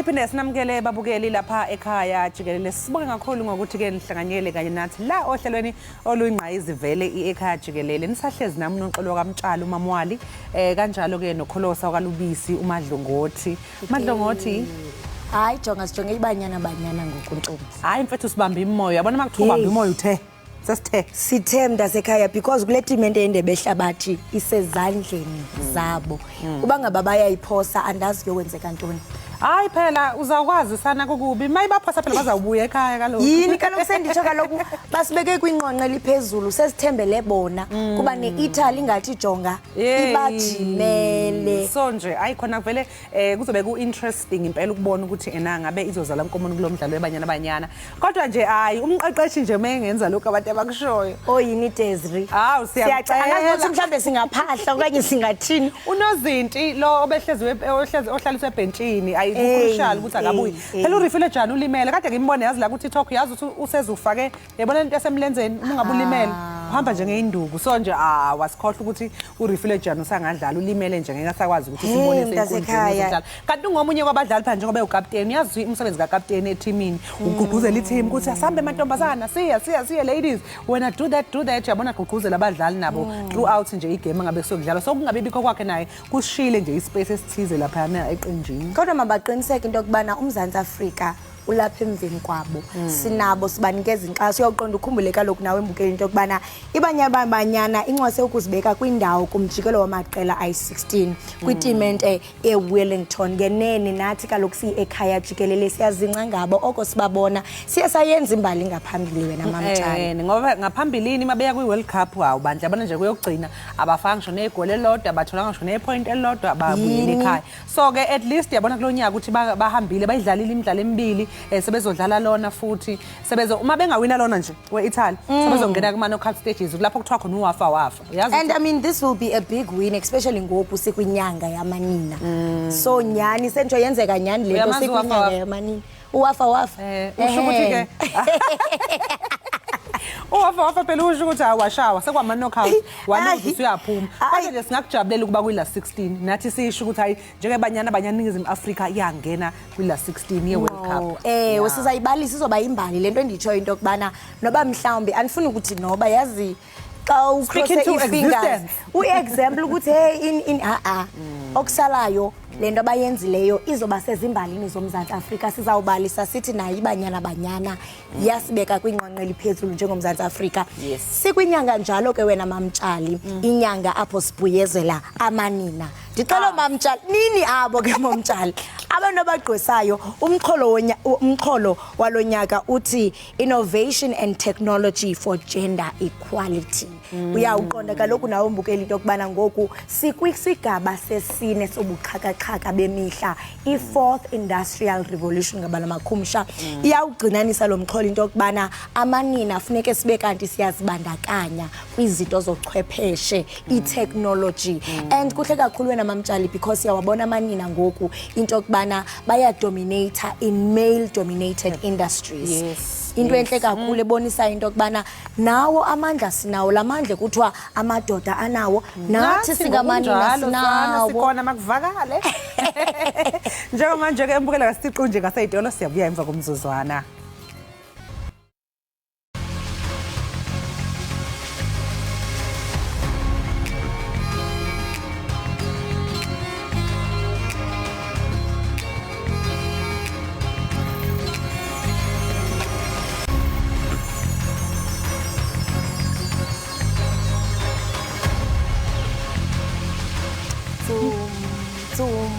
Siphinde sinamukele babukeli lapha ekhaya jikelele. Sibonge kakhulu ngokuthi-ke nihlanganyele kanye nathi la ohlelweni oluyingqayizivele i-ekhaya jikelele. Nisahlezi nami uNoxolo kaMtshali uMamwali, kanjalo-ke noKholosa okaLubisi uMadlongothi. Madlongothi. Hayi jonga, sijonge iBanyana Banyana ngoku ntombi. Hayi mfethu, sibambe imoya. Yabona uma kuthiwa ubambe imoya, uthe. Sesithe. Sithe mntasekhaya because kule timente yendebe ehlabathi isezandleni zabo. Uba ngaba bayayiphosa andazi kuyokwenzeka ntoni. Hayi phela uzawukwazi sana kukubi. Mayibaphosa phela bazawubuya ekhaya kaloku. Yini kaloku senditsho kaloku basibeke kwinqonqe eliphezulu, sesithembele bona kuba ne-Italy ingathi jonga ibajimele. So nje ayi khona vele kuzobe ku-interesting impela ukubona ukuthi ena ngabe izozala nkomoni kulo mdlalo weBanyana Banyana. Kodwa nje hayi umqeqeshi nje mengenza lokhu abantu abakushoyo. Oyini Desri? Hawu siyacela. Angazi ukuthi mhlambe singaphahla okanye singathini. Unozinti lo obehlezi ohlezi ohlaliswe ebhentshini ayi crucial ukuthi akabuyi. Phela uRefilwe Jani ulimele kade ngimbone yazi la ku TikTok, yazi ukuthi usezufake yabona into esemlenzeni uma ungabe ulimele uhamba nje ngeyinduku. So nje ah wasikhohlwa ukuthi uRefilwe Jani usangadlala, ulimele nje ngeke asakwazi ukuthi simbone senkundleni mntasekhaya. Kanti ungomunye kwabadlali phela njengoba ewukapteni, uyazi umsebenzi kakapteni ethimini ugqugquzela i-team ukuthi asambe mantombazana, siya siya siya ladies, wena do that, do that, uyabona, gqugquzela abadlali nabo throughout nje igame ngabe kusokudlalwa. So kungabe bikho kwakhe naye kushile nje ispace esithize laphayana eqenjini. Kodwa mabaqiniseke into yokubana uMzantsi Afrika ulapha emveni kwabo, sinabo, sibanikeza inkxaso. Uyawuqonda ukhumbule kaloku nawe mbukeli into yokubana iBanyana Banyana incwase ukuzibeka kwindawo kumjikelo wamaqela ayi-16 kwitimente eWellington. Ngenene nathi kaloku siyi-ekhaya jikelele siyazingca ngabo, oko sibabona siye sayenza imbali ngaphambili wena Mamtshali. Ngoba ngaphambilini mabeya kwi-World Cup, hawu bandla, yabona nje kuyokugcina abafaka ngisho negoli elilodwa, batholanga ngisho nepoint elilodwa, babuyela ekhaya. So ke at least yabona kulo nyaka ukuthi bahambile bayidlalile imidlalo emibili, sebezodlala lona futhi sebezo uma bengawina lona nje we-Italy sebezongena kuma-knockout stages lapho kuthiwa khona uwafa wafa, uyazi. And I mean, this will be a big win, especially ngoku sikwinyanga yamanina. So nyhani sentsho yenzeka nyhani le nto. Uyamazi uwafa sikwinyanga wafa? yamanina. Uwafa wafa. Usho ukuthi ke uwafa wafa phela usho ukuthi awashawa sekwama-knockout waluza usuyaphuma. Kodwa nje singakujabulela ukuba kwi-last 16 nathi sisho ukuthi hayi njengeBanyana Banyana Ningizimu Afrika iyangena kwi-last 16 ye-World Cup. Ewe, sizayibalisa, izoba yimbali le nto enditshoyo into yokubana noba mhlawumbi andifuni ukuthi noba yazi xa Speak ucrosse into ii-fingers existence. u-example ukuthi hey in in ha-a okusalayo le nto abayenzileyo izoba sezimbalini zoMzantsi Afrika. Sizawubalisa sithi nayo iBanyana Banyana yasibeka kwinqwanqe eliphezulu njengoMzantsi Afrika. Sikwinyanga njalo ke wena Mamtshali, inyanga apho sibuyezela amanina. Ndicela Mamtshali nini abo ke Mamtshali abantu abagqwesayo. Umxholo walonyaka uthi innovation and technology for gender equality. Uyawuqonda kaloku nawe mbukeli into yokubana ngoku sikwisigaba sesine sobuxhakaxhaka bemihla, i-fourth industrial revolution ngabala makhumsha. Iyawugcinanisa lo mxholo into yokubana amanina funeke sibe kanti siyazibandakanya kwizinto zochwepheshe, i-technology. And kuhle kakhulu wena Mamtshali because siyawabona amanina ngoku into yokubana bayadominata in male dominated industries. Into enhle kakhulu ebonisayo into yokubana nawo amandla sinawo, la mandla kuthiwa amadoda anawo, nathi singamanina ngokunjalo, sana, sinawo. Sikhona makuvakale njengamanje ke embukela kasiqu nje ngaseyitolo, siyabuya emva komzuzwana. Tsum, tsum.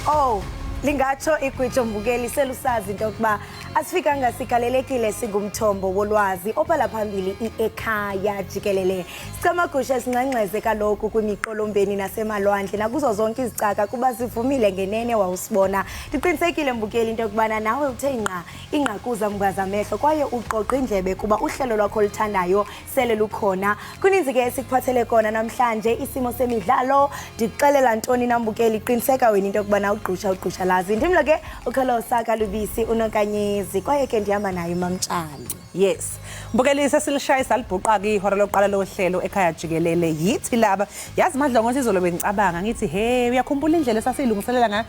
Oh, lingatsho igwijo mbukeli, selusazi into yokuba asifikanga sigalelekile, singumthombo wolwazi obhala phambili i-ekhaya jikelele. Sicamagusha singxengxeze kaloku kwimiqolombeni nasemalwandle nakuzo zonke izicaka kuba sivumile ngenene wawusibona. Ndiqinisekile mbukeli into yokubana nawe uthe ngqa ingqakuza mngazamehlo kwaye uqoqa indlebe kuba uhlelo lwakho oluthandayo sele lukhona. Kuninzi ke esikuphathele kona namhlanje, isimo semidlalo, ndikuxelela ntoni nambukeli, qiniseka wena into yokubana ugqusha ugqusha lazi. Ndim lo ke uKholosa kaLubisi uNonkanyezi. Nkanyezi kwaye ke ndihamba naye uMamtshali. Yes. Mbukeli, sesilishaye salibhuqa-ke ihora lokuqala lohlelo ekhaya jikelele. Yithi laba. Yazi Madlongo, izolo bengicabanga ngithi he, uyakhumbula indlela esasiyilungiselela ngayo,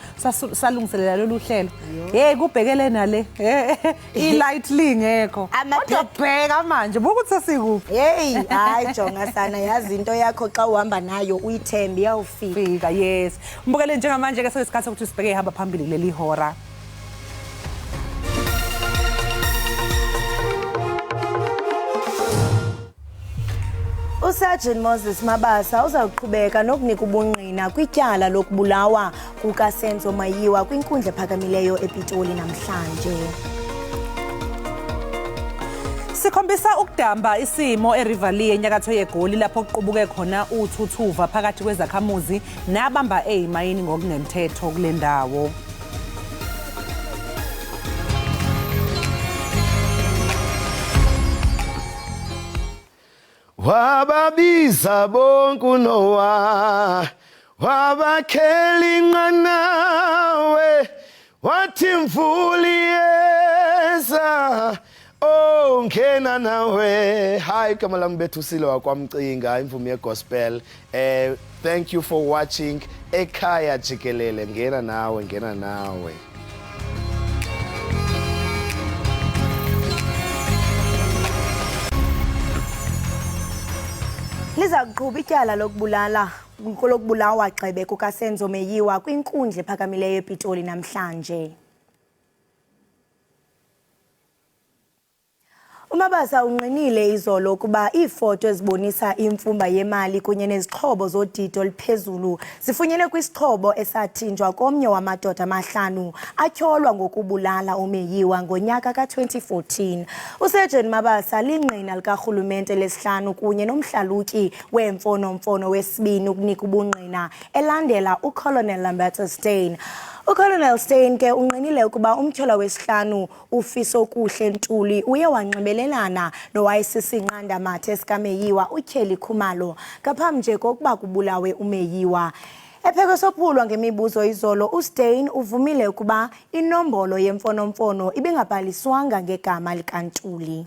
salungiselela lolu hlelo. Hey, kubhekele nale. I-light lingekho. Kodwa bheka manje, buka ukuthi sesikuphi. Hey, hayi jonga sana, yazi into yakho xa uhamba nayo uyithembe iyawufika. Fika, yes. Mbukeli, njengamanje ke sekuyisikhathi sokuthi sibheke ihamba phambili kuleli hora. USergeant Moses Mabasa uzawuqhubeka nokunika ubungqina kwityala lokubulawa kukaSenzo Mayiwa kwinkundla ephakamileyo ePitoli namhlanje. Sikhombisa ukudamba isimo eRiverlea enyakatho yeGoli lapho kuqubuke khona uthuthuva phakathi kwezakhamuzi nabamba eyimayini ngokungemthetho kule ndawo. Wababiza bonke uNowa, wabakhela inqanawe, wathi mvula iyeza, oh ngena nawe. Hi, igama lami Bethusile wakwaMcinga, imvumi yegospel. Thank you for watching Ekhaya Jikelele. Ngena nawe, ngena nawe. Liza kuqhuba ityala lokubulawa gxebe kukaSenzo Meyiwa kwinkundla ephakamileyo ePitoli namhlanje. UMabasa unqinile izolo ukuba iifoto ezibonisa imfumba yemali kunye nezixhobo zodidi oluphezulu zifunyenwe kwisixhobo esathinjwa komnye wamadoda amahlanu atyholwa ngokubulala uMeyiwa ngonyaka ka-2014. USergeant Mabasa lingqina likarhulumente lesihlanu kunye nomhlalutyi weemfonomfono wesibini ukunika ubungqina elandela uColonel Lamberto Steyn. UColonel Steyn ke unqinile ukuba umtyholwa wesihlanu uFisokuhle Ntuli uye wanxibelelana nowayesisinqanda-mathe sikaMeyiwa uTyheli Khumalo ngaphambi nje kokuba kubulawe uMeyiwa. Ephekesophulwa ngemibuzo izolo, uSteyn uvumile ukuba inombolo yemfonomfono ibingabhaliswanga ngegama likaNtuli.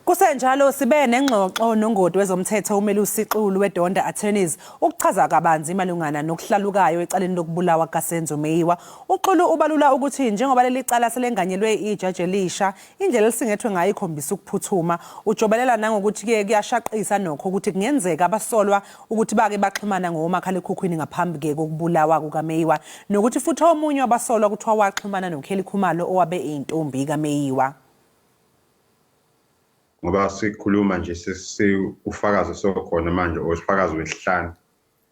Kusenjalo sibe nengxoxo nongoti wezomthetho uMelusi Xulu weDonda Attorneys ukuchaza kabanzi malungana nokuhlalukayo ecaleni lokubulawa kukaSenzo Meyiwa. UXulu ubalula ukuthi njengoba leli cala selenganyelwe ijaji elisha, indlela elisingethwe ngayo ikhombisa ukuphuthuma. Ujobelela nangokuthi-ke kuyashaqisa nokho ukuthi kungenzeka abasolwa ukuthi bake baxhumana ngomakhalekhukhwini ngaphambi-ke kokubulawa kukaMeyiwa, nokuthi futhi omunye wabasolwa kuthiwa waxhumana noKelly Khumalo owabe eyintombi kaMeyiwa. Ngoba sikhuluma nje ufakazi sokhona manje ufakazi wesihlanu,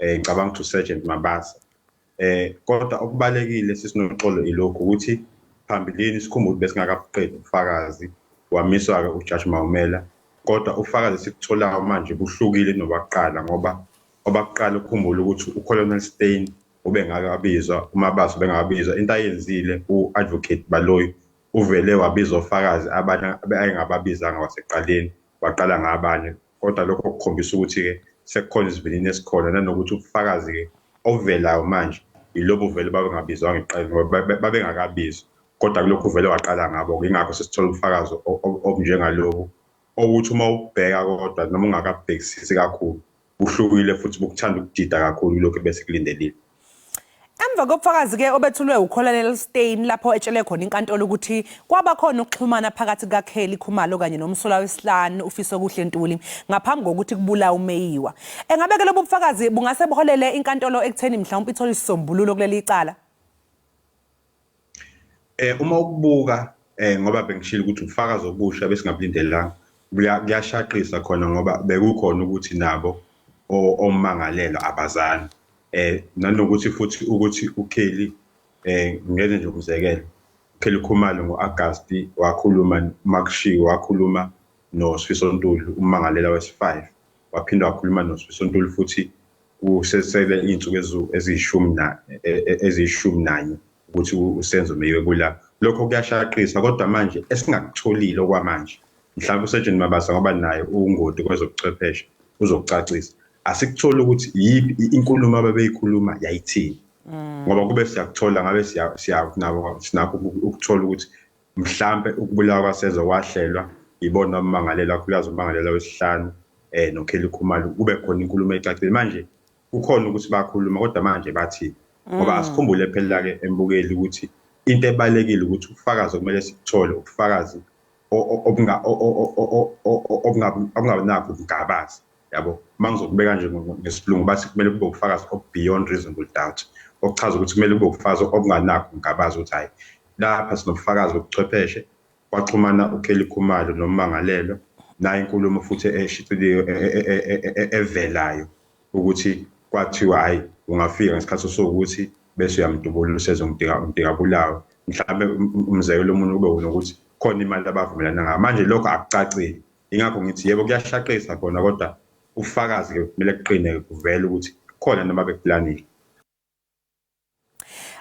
ngicabanga ukuthi uSergeant Mabasa. Kodwa okubalekile sisinoxolo ilokhu ukuthi phambilini sikhumbule besingakabuqedi ubufakazi, wamiswa-ke uJudge Maumela, kodwa ubufakazi esikutholayo manje buhlukile nobakuqala, ngoba obakuqala ukhumbule ukuthi uColonel Steyn ubengakabizwa, uMabasa ubengakabizwa. Into ayenzile u-Advocate Baloyi, uvele wabiza ofakazi abanye ayengababizanga kwasekuqaleni, waqala ngabanye. Kodwa lokho kukhombisa ukuthi-ke sekukhona isivinini esikhona, nanokuthi ubufakazi-ke obuvelayo manje yilobu vele babengabizwanga ekuqaleni, ngoba babengakabizwa. Kodwa kulokhu uvele waqala ngabo, yingakho sesithola ubufakazi obunjengalobu, okuthi uma ubheka kodwa noma ungakabhekisisi kakhulu, buhlukile futhi bukuthanda ukudida kakhulu kulokhu ebesikulindelile. Emva kobufakazi-ke obethulwe uColonel Steyn lapho etshele khona inkantolo ukuthi kwaba khona ukuxhumana phakathi kukaKelly Khumalo kanye nomsolwa wesihlanu uFisokuhle Ntuli ngaphambi kokuthi kubulawe uMeyiwa. Engabe-ke lobu bufakazi bungase buholele inkantolo ekutheni mhlawumpe ithole isisombululo kuleli cala? Uma ukubuka ngoba bengishilo ukuthi ubufakazi obusha besingabulindelanga, kuyashaqisa khona ngoba bekukhona ukuthi nabo ommangalelwa abazani. Nanokuthi futhi ukuthi uKelly, ngenze nje umzekelo, uKelly Khumalo ngo-Agasti wakhuluma makushiwo, wakhuluma noSifiso Ntuli ummangalelwa wesi-5, waphinda wakhuluma noSifiso Ntuli futhi kusesele iy'nsuku eziyishumi nanye ukuthi uSenzo Meyiwa ebulawa. Lokho kuyashaqisa, kodwa manje esingakutholile okwamanje, mhlawumbe uSergeant Mabasa ngoba naye ungoti kwezobuchwepheshe uzokucacisa, asikutholi ukuthi yiphi inkulumo ababeyikhuluma yayithini. Ngoba kube siyakuthola ngabe siya nabo sinakho ukuthola ukuthi mhlambe ukubulawa kwaSenzo kwahlelwa ibona ummangalela kakhulukazi ummangalela wesihlanu noKelly Khumalo, kube khona inkulumo ecacile. Manje kukhona ukuthi bakhuluma, kodwa manje bathi ngoba asikhumbule phela ke embukeli ukuthi into ebalekile ukuthi ubufakazi okumele sikuthole ubufakazi obunganakho ukungabaza, yabo. Mangizokubeka nje ngesilungu bathi kumele kube ubufakazi of beyond reasonable doubt, okuchaza ukuthi kumele kube ubufakazi obunganakho ukungabaza ukuthi hayi lapha sinobufakazi bobuchwepheshe kwaxhumana uKelly Khumalo nommangalelwa, nayo inkulumo futhi eshiciliwe evelayo ukuthi kwathiwa hayi ungafika ngesikhathi sokuthi bese uyamdubula uSenzo Mdikabulawo. Mhlawumbe umzekelo omunye kube nokuthi khona imali abavumelana ngayo. Manje lokho akucacile, ingakho ngithi yebo kuyashaqisa khona, kodwa ufakazi ke kumele kuqine kuvele ukuthi khona noma bekuplanile.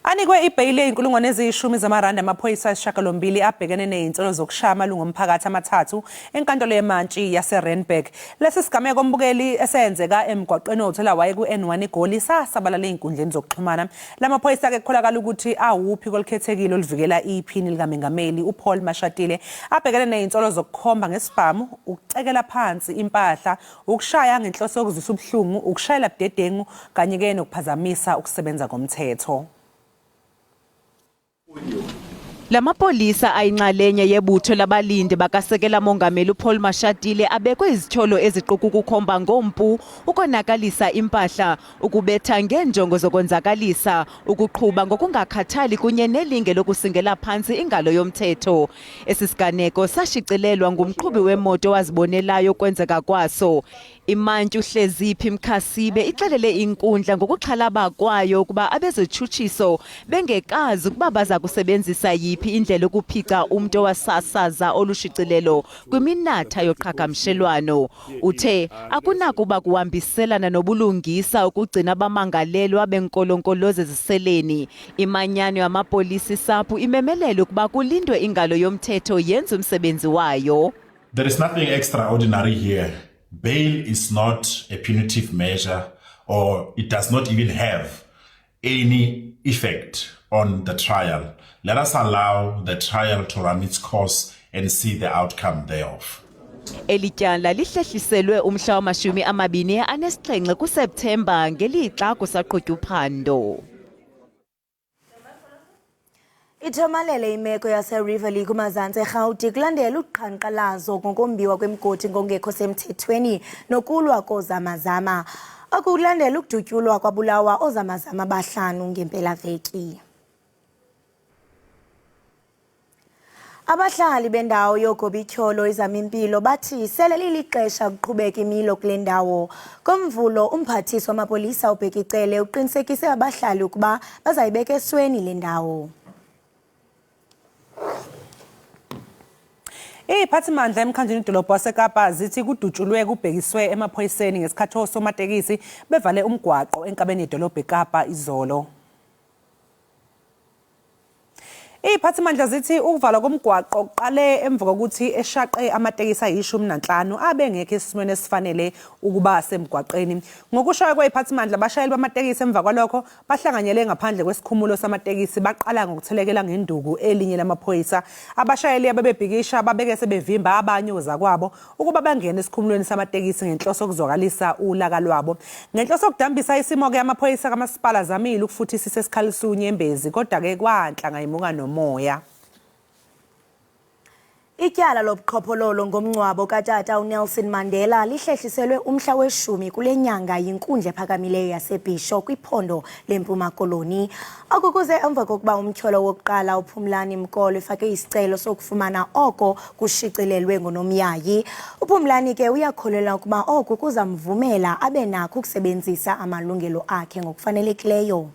Anikwe ibheyili eyinkulungwane eziyishumi zamarandi amaphoyisa ayisishiyagalombili abhekene nezinsolo zokushaya amalungu omphakathi amathathu enkantolo yemantshi yaseRandburg. Lesi sigameko ombukeli esenzeka emgwaqeni owuthela waye ku-N1 eGoli sasabalala ey'nkundleni zokuxhumana. La maphoyisa-ke kukholakala ukuthi awuphiko olukhethekile oluvikela iphini likamengameli uPaul Mashatile abhekene nezinsolo zokukhomba ngesibhamu, ukucekela phansi impahla, ukushaya ngenhloso yokuzwisa ubuhlungu, ukushayela budedengu kanye-ke nokuphazamisa ukusebenza komthetho. Lamapolisa ayinxalenye yebutho labalindi bakasekela mongameli uPaul Mashatile abekwe izityholo eziquka ukukhomba ngompu, ukonakalisa impahla, ukubetha ngeenjongo zokonzakalisa, ukuqhuba ngokungakhathali kunye nelinge lokusingela phantsi ingalo yomthetho. Esi siganeko sashicilelwa ngumqhubi wemoto owazibonelayo ukwenzeka kwaso. Imantyi uHleziphi Mkhasibe ixelele inkundla ngokuxhalaba kwayo ukuba abezotshutshiso bengekazi ukuba baza kusebenzisa yiphi indlela ukuphica umntu owasasaza olu shicilelo kwiminatha yoqhagamshelwano. Uthe akunakuba kuhambiselana nobulungisa ukugcina abamangalelwa benkolonkoloze eziseleni. Imanyano yamapolisa iSAPU imemelele ukuba kulindwe ingalo yomthetho yenze umsebenzi wayo. There is nothing extraordinary here. Bail is not a punitive measure, or it does not even have any effect on the trial. Let us allow the trial to run its course and see the outcome thereof. Eli tyala lihlehliselwe umhla wama-27 kuSeptemba ngelixa kusaqhutywa uphando. Ithomalele imeko yaseRiverlea kumazantsi eRhawuti kulandela uqhankqalazo ngokombiwa kwemigodi ngokungekho semthethweni nokulwa koozamazama. Oku kulandela ukudutyulwa kwabulawa oozamazama abahlanu ngempelaveki. Abahlali bendawo yoGobityholo iZamimpilo bathi sele lilixesha kuqhubeka imilo kule ndawo. Ngomvulo umphathiswa wamapolisa uBheki Cele uqinisekise abahlali ukuba bazayibeka esweni le ndawo. Iy'phathimandla emkhandlwini idolobha waseKapa zithi kudutshulwe kubhekiswe emaphoyiseni ngesikhathi osomatekisi bevale umgwaqo enkabeni yedolobha eKapa izolo. Iy'phathimandla zithi ukuvalwa komgwaqo kuqale emva kokuthi eshaqe amatekisi ayi-15 abengekho esimweni esifanele ukuba semgwaqeni. Ngokusho kwey'phathimandla, abashayeli bamatekisi emva kwalokho bahlanganyele ngaphandle kwesikhumulo samatekisi baqala ngokuthelekela ngenduku elinye lamaphoyisa. Abashayeli abebebhikisha babeke sebevimba abanye ozakwabo ukuba bangene esikhumulweni samatekisi ngenhloso yokuzwakalisa ulaka lwabo. Ngenhloso yokudambisa isimo-ke amaphoyisa kamasipala azamile ukufuthisa isesikhalisa unyembezi, kodwa-ke kwanhlanga imuka nomoya. Ityala lobuqhophololo ngomngcwabo katata uNelson Mandela lihlehliselwe umhla weshumi kule nyanga yinkundla ephakamileyo yaseBhisho kwiphondo leMpuma Koloni. Oku kuze emva kokuba umtyholo wokuqala uPhumlani Mkolo efake isicelo sokufumana oko kushicilelwe ngunomyayi. UPhumlani ke uyakholelwa ukuba oku kuzamvumela abe nakho ukusebenzisa amalungelo akhe ngokufanelekileyo.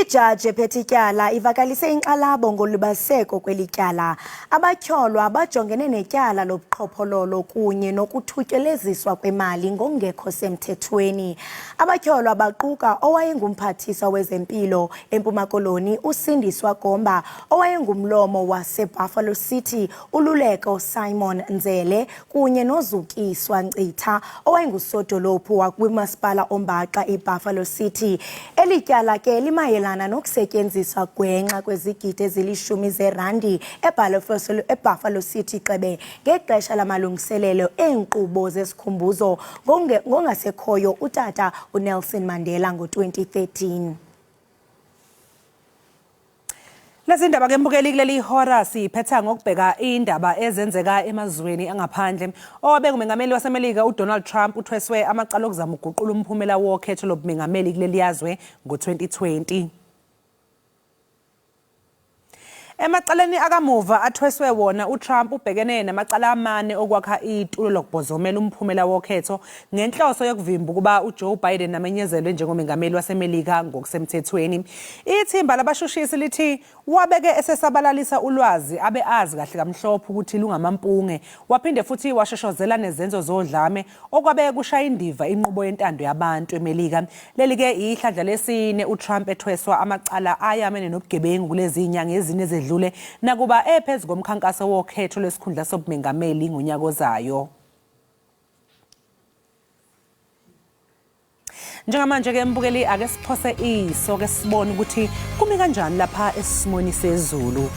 Ijaji ephethe ityala ivakalise inkxalabo ngolibaziseko kweli tyala. Abatyholwa bajongene netyala lobuqhophololo kunye nokuthutyeleziswa kwemali ngokungekho semthethweni. Abatyholwa baquka owayengumphathiswa wezempilo eMpuma Koloni uSindiswa Gomba, owayengumlomo waseBuffalo City uLuleko Simon Nzele kunye noZukiswa Ncitha owayengusodolophu wakwimasipala ombaxa iBuffalo City. Eli tyala ke limayelana nokusetyenziswa gwenxa kwezigidi ezilishumi zerandi eBuffalo City xebe ngexesha lamalungiselelo eenkqubo zesikhumbuzo ngongasekhoyo utata uNelson Mandela ngo-2013. Lezi ndaba ke mbukeli kuleli hora siphetha ngokubheka indaba ezenzeka emazweni angaphandle. Owabe ngumengameli waseMelika uDonald Trump uthweswe amacala okuzama ukuguqula umphumela wokhetho lobumengameli kuleli yazwe ngo-2020. Emacaleni akamuva athweswe wona uTrump ubhekene namacala amane okwakha itulo lokubhozomela umphumela wokhetho ngenhloso yokuvimba ukuba uJoe Biden amenyezelwe njengomengameli waseMelika ngokusemthethweni. Ithimba labashushisi lithi wabeke esesabalalisa ulwazi abe azi kahle kamhlophe ukuthi lungamampunge, waphinde futhi washoshozela nezenzo zodlame okwabe kushaya indiva inqubo yentando yabantu eMelika. Leli-ke ihlandla lesine uTrump ethweswa amacala ayamene nobugebengu kulezi nyanga ezine ezedlule, nakuba ephezu komkhankaso wokhetho lwesikhundla sobumengameli ngonyaka ozayo. Njengamanje ke mbukeli, ake siphose iso ke sibone ukuthi kumi kanjani lapha esimweni sezulu.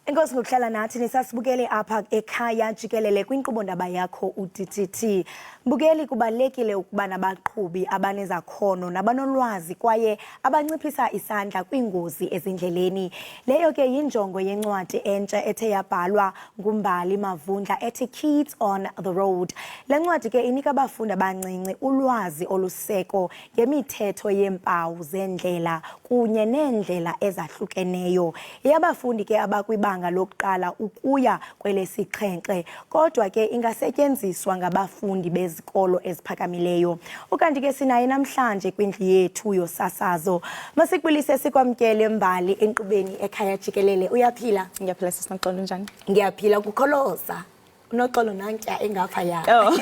Enkosi ngokuhlala nathi nisasibukele apha ekhaya jikelele kwinkqubo ndaba yakho uDTT. Mbukeli, kubalulekile ukuba nabaqhubi abanezakhono nabanolwazi kwaye abanciphisa isandla kwiingozi ezindleleni. Leyo ke yinjongo yencwadi entsha ethe yabhalwa nguMbali Mavundla ethi Kids on the Road. Le ncwadi ke inika abafundi abancinci ulwazi oluseko ngemithetho yeempawu zeendlela kunye neendlela ezahlukeneyo. Yeyabafundi ke abakwibanga lokuqala ukuya kwelesixhenxe, kodwa ke ingasetyenziswa ngabafundi bezikolo eziphakamileyo. Ukanti ke sinaye namhlanje kwindlu yethu yosasazo. Masiqwilise sikwamkele Mbali enkqubeni ekhaya jikelele. Uyaphila? Ngiyaphila sisi Noxolo, unjani? Ngiyaphila kukholosa. Unoxolo nantya engaphaya. Oh.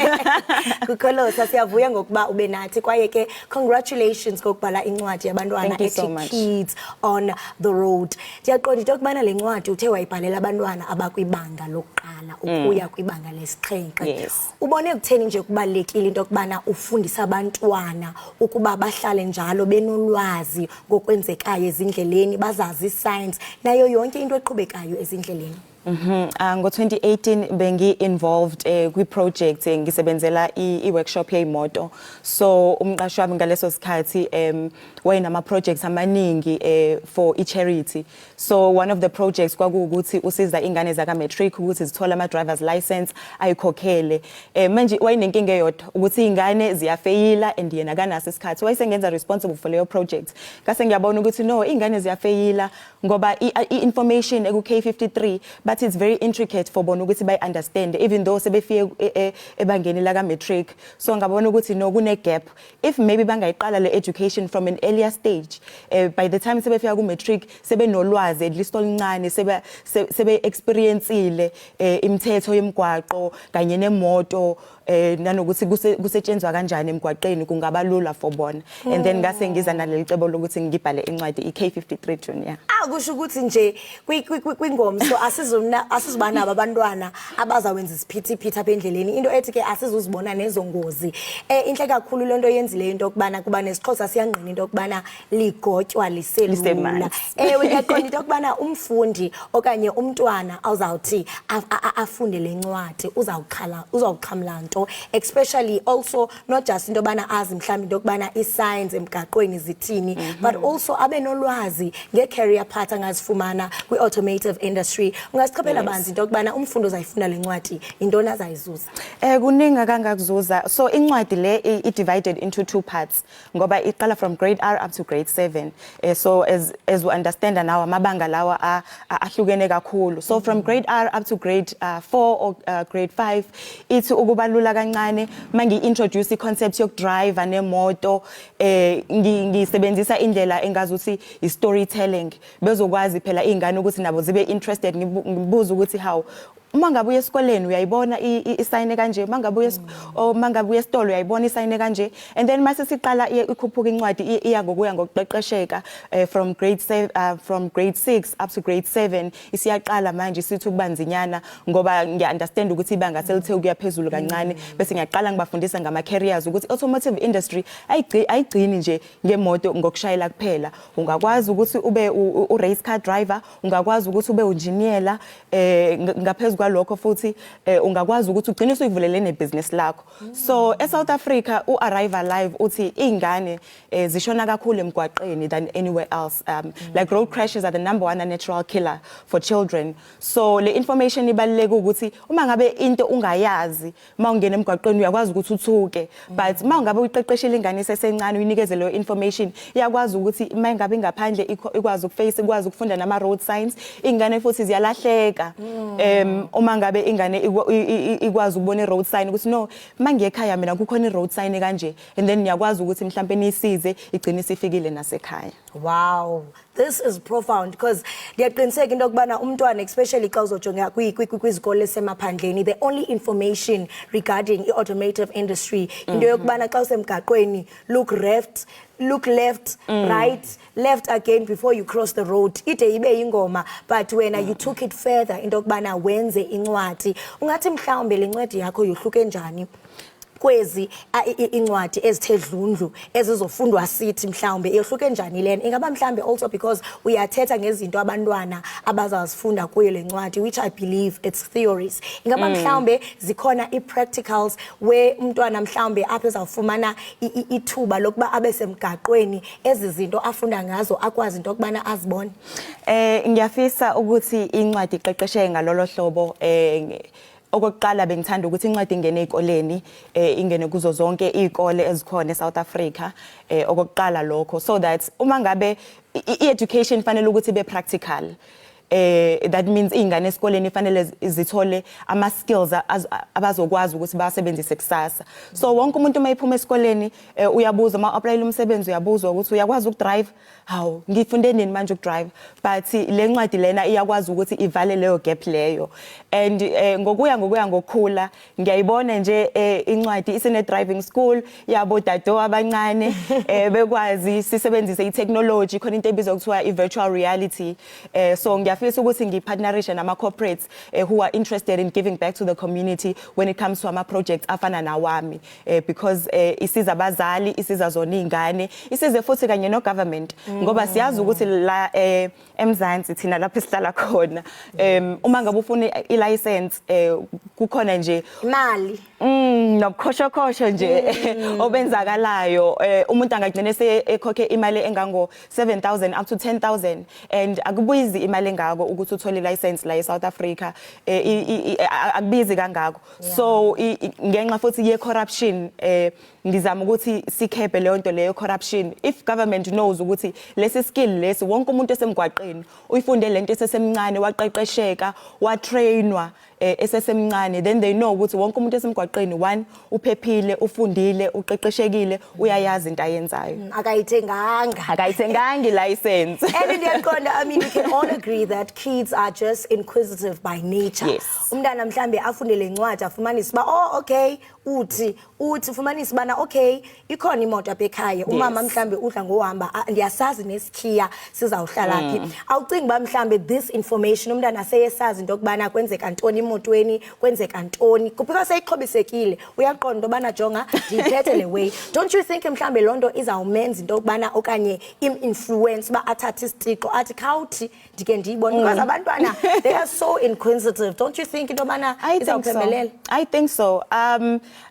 Kukholosa, siyavuya ngokuba ube nathi kwaye ke congratulations ngokubhala incwadi yabantwana Thank you so ethi much. Kids on the Road. Ndiyaqonda into yokubana le ncwadi uthe wayibhalela abantwana abakwibanga lokuqala ukuya kwibanga lesixhenxe. Yes. Ubone kutheni nje kubalulekile into yokubana ufundise abantwana ukuba bahlale njalo benolwazi ngokwenzekayo ezindleleni, bazazi ii-signs nayo yonke into eqhubekayo ezindleleni? Ngo-2018 bengi-involved kwi-project, ngisebenzela i-workshop yey'moto. So umqashi wami ngaleso sikhathi wayenama-projects amaningi for i-charity. So one of the projects kwakuwukuthi usiza ingane zaka-matric ukuthi zithole ama-driver's license ayikhokhele. Manje wayenenkinga eyodwa ukuthi iy'ngane ziyafeyila and yena akanaso isikhathi. Wayesengenza responsible for leyo project. Ngase ngiyabona ukuthi no, iy'ngane ziyafeyila ngoba i-information eku-K53 But it's very intricate for bona ukuthi bayi understand, even though sebefike ebangeni la ka matric. So ngabona ukuthi no, kune gap. If maybe bangayiqala le education from an earlier stage, by the time sebefika ku matric sebenolwazi at least oluncane, sebe experienceile imithetho yemigwaqo kanye nemoto, nanokuthi kusetshenzwa kanjani emgwaqeni, kungaba lula for bona. And then ngase ngiza naleli cebo lokuthi ngibhale incwadi iK53 Junior. Akusho ukuthi nje kwingomso asizuba nabo abantwana abazawenza isiphithiphithi apha endleleni. Into ethi ke asizuzibona nezo ngozi. Inhle kakhulu lento yenzileyo, into yokubana kuba nesiXhosa siyangqina into yokubana ligotywa liselula. Lisemanzi. Ewe, ndiyaqonda into yokubana umfundi okanye umntwana awuzawuthi afunde le ncwadi uzawuxhala, uzawuxhamla nto, especially also not just into yobana azi mhlawumbi into yokubana ii-signs emgaqweni zithini, but also abe nolwazi ngee-career path angazifumana kwi-automotive industry. Ungasichaphela banzi into yokubana umfundi ozayifunda le ncwadi, yintoni azayizuza? Kuningi akangakuzuza. So incwadi le i divided into two parts ngoba iqala from grade R up to grade 7. So as we understand now, amabanga lawa ahlukene kakhulu. So from grade R up to grade 4 or grade 5 ithi ukubalula kancane. Mangi introduce i concept yokudrive nemoto, ngisebenzisa indlela engazuthi i storytelling, bezokwazi phela izingane ukuthi nabo zibe interested. Ngibuza ukuthi, "How uma ngabe uya esikoleni uyayibona isign kanje? Uma ngabe uya or uma ngabe uya esitolo uyayibona isign kanje?" And then mase siqala ikhuphuka incwadi, iya ngokuya ngokuqeqesheka, from grade 7, from grade 6 up to grade 7. Isiyaqala manje sithi ukubanzinyana ngoba ngiya understand ukuthi ibanga selithe ukuya phezulu kancane. Bese ngiyaqala ngibafundisa ngama careers, ukuthi automotive industry ayigcini nje ngemoto, ngokushayela kuphela. Ungakwazi ukuthi ube u race car driver, ungakwazi ukuthi ube unjiniyela, ngaphezulu kwalokho futhi ungakwazi ukuthi ugcine usuyivulele nebusiness lakho. So eSouth Africa uArrive Alive uthi ingane zishona kakhulu emgwaqeni than anywhere else, like road crashes are the number one natural killer for children. So le information ibaluleke ukuthi uma ngabe into ungayazi, uma ungena emgwaqeni uyakwazi ukuthi uthuke, but uma ngabe uyiqeqeshile ingane isesencane, uyinikeze leyo information, iyakwazi ukuthi uma ngabe ingaphandle ikwazi ukuface, ikwazi ukufunda nama road signs. Ingane futhi ziyalahleka uma ngabe ingane ikwazi ukubona i-road sign ukuthi no, mangiye ekhaya mina kukhona i-road sign kanje, and then niyakwazi ukuthi mhlambe niyisize igcine isifikile nasekhaya. Wow, this is profound, because ndiyaqiniseka into yokubana umntwana, especially xa uzojonga kwizikolo esemaphandleni, the only information regarding i-automotive industry into yokubana xa usemgaqweni, look left, look left, right, left again before you cross the road, ide ibe yingoma. But wena you took it further into yokubana wenze incwadi. Ungathi mhlawumbe le ncwadi yakho yohluke njani kwezi incwadi ezithe dlundlu ezizofundwa sithi? Mhlawumbe yohluke njani lena? Ingaba mhlawumbe also because uyathetha ngezinto abantwana abazazifunda kuyo le ncwadi, which I believe it's theories? Ingaba mhlawumbe zikhona i-practicals where umntwana mhlawumbe apho ezawufumana ithuba lokuba abe semgaqweni, ezi zinto afunda ngazo akwazi into yokubana azibone? Ngiyafisa ukuthi incwadi iqeqesheke ngalolo hlobo. Okokuqala bengithanda ukuthi incwadi ingene ezikoleni, ingene kuzo zonke izikole ezikhona eSouth Africa, okokuqala lokho, so that uma ngabe i-education fanele ukuthi ibe practical. That means ingane esikoleni fanele zithole ama skills abazokwazi ukuthi basebenzise kusasa. So wonke umuntu uma ephuma esikoleni, uyabuza uma applyela umsebenzi, uyabuzwa ukuthi uyakwazi ukudrive. Hawu, ngifunde nini manje ukudrive? But le ncwadi lena iyakwazi ukuthi ivale leyo gap leyo. And ngokuya ngokukhula ngiyayibona nje incwadi isine driving school yabo dado abancane, bekwazi sisebenzise i-technology. Khona into ebizwa kuthiwa i-virtual reality. So ngiyafisa ukuthi ngipartnerishe nama corporates who are interested in giving back to the community when it comes to ama projects afana nawami, because isiza abazali, isiza zona izingane, isize futhi kanye no government, ngoba siyazi ukuthi la eMzansi thina lapho esihlala khona, uma ngabe ufuna i-license, kukhona nje imali. Nokukhoshokosho nje obenzakalayo. Umuntu angagcina ekhokhe imali engango 7000 up to 10,000, and akubuyizi imali. kangako ukuthi uthole license la eSouth Africa, akubizi kangako. So ngenxa futhi ye corruption, ngizama ukuthi sikhephe leyo nto leyo corruption. If government knows ukuthi lesi skill lesi, wonke umuntu esemgwaqeni uyifunde lento esesemncane, waqeqesheka, watrainwa esesemncane, then they know ukuthi wonke umuntu esemgwaqeni, one, uphephile, ufundile, uqeqeshekile, uyayazi into ayenzayo. Akayithenganga. Akayithenganga license. And ndiyaqonda, I mean, we can all agree that kids are just inquisitive by nature. Umntana mhlambe afunde le ncwadi, afumanise uba, oh okay, uthi ufumanise ubana okay, ikhona imoto apha ekhaya, umama mhlambe udla ngohamba, ndiyasazi nesikhiya sizawuhlala phi. Awucingi uba mhlambe this information, umntana seyesazi into yokubana kwenzeka ntoni emotweni, kwenzeka ntoni, because seyixhobisekile, uyaqonda into yobana jonga, ndiyiphethe le way, don't you think mhlambe loo nto izawumenza into yokubana okanye im-influence uba athathe isitixo athi khawuthi ndike ndiyibone? Because abantwana, they are so inquisitive. Don't you think into yobana I think so. izawuphembelela? I think so.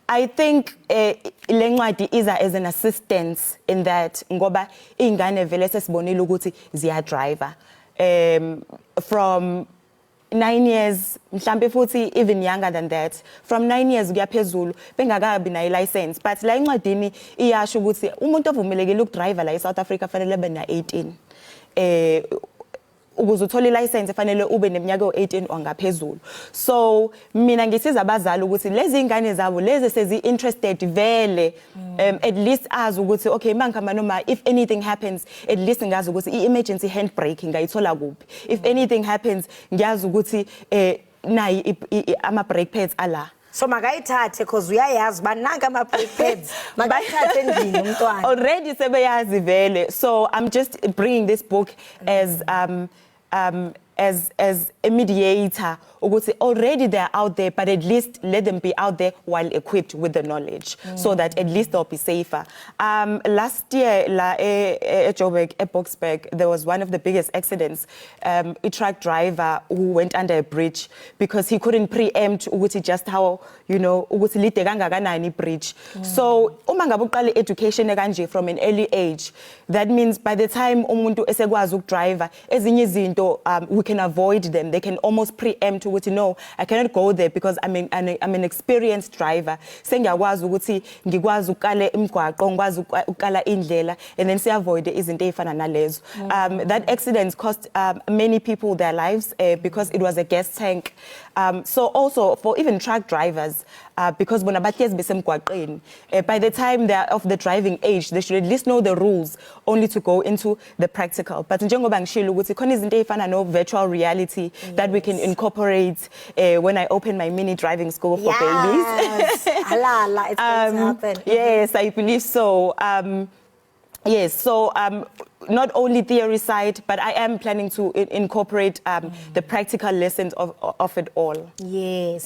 I think le ncwadi iza as an assistance in that, ngoba ingane vele sesibonile ukuthi ziya driver from 9 years, mhlambe futhi even younger than that, from 9 years kuyaphezulu, bengakabi nayo license. But la incwadini iyasho ukuthi umuntu ovumelekile ukudrive la eSouth Africa fanele abe na 18. Ukuze uthole ilicense fanele ube neminyaka yo18 or ngaphezulu. So mina ngisiza abazali ukuthi lezi ingane zabo lezi sezi interested vele, at least azi ukuthi okay, mangihamba noma if anything happens, at least ngazi ukuthi i-emergency handbrake ngayithola kuphi. If anything happens, ngiyazi ukuthi nayi ama brake pads ala. So makayithathe, cause uyayazi uba nanka ama-brake pads, makayithathe endlini umntwana. Already sebeyazi vele. So I'm just bringing this book as a mediator ukuthi already they're out there, but at least let them be out there while equipped with the knowledge, so that at least they'll be safer. Last year la eJoburg, eBoksburg, there was one of the biggest accidents, a truck driver who went under a bridge because he couldn't preempt ukuthi just how ukuthi lide kangakanani bridge. So uma ngabe uqala education kanje from an early age, that means by the time umuntu esekwazi ukudrive, ezinye izinto we can avoid them. They can almost preempt ukuthi no, I cannot go there because I'm an experienced driver, sengiyakwazi ukuthi ngikwazi ukukala imigwaqo, ngikwazi ukukala indlela, and then siya-avoid izinto ezifana nalezo. That accident cost many people their lives because it was a gas tank. So also for even truck drivers, because bona bahlezi besemgwaqeni, by the time they are of the driving age, they should at least know the rules, only to go into the practical. But njengoba ngishilo ukuthi khona izinto ezifana no virtual reality that we can incorporate when I open my mini driving school for babies. Yes. Halala, it's going to happen. Yes, I believe so. Yes, so not only theory side, but I am planning to incorporate the practical lessons of it all. Yes.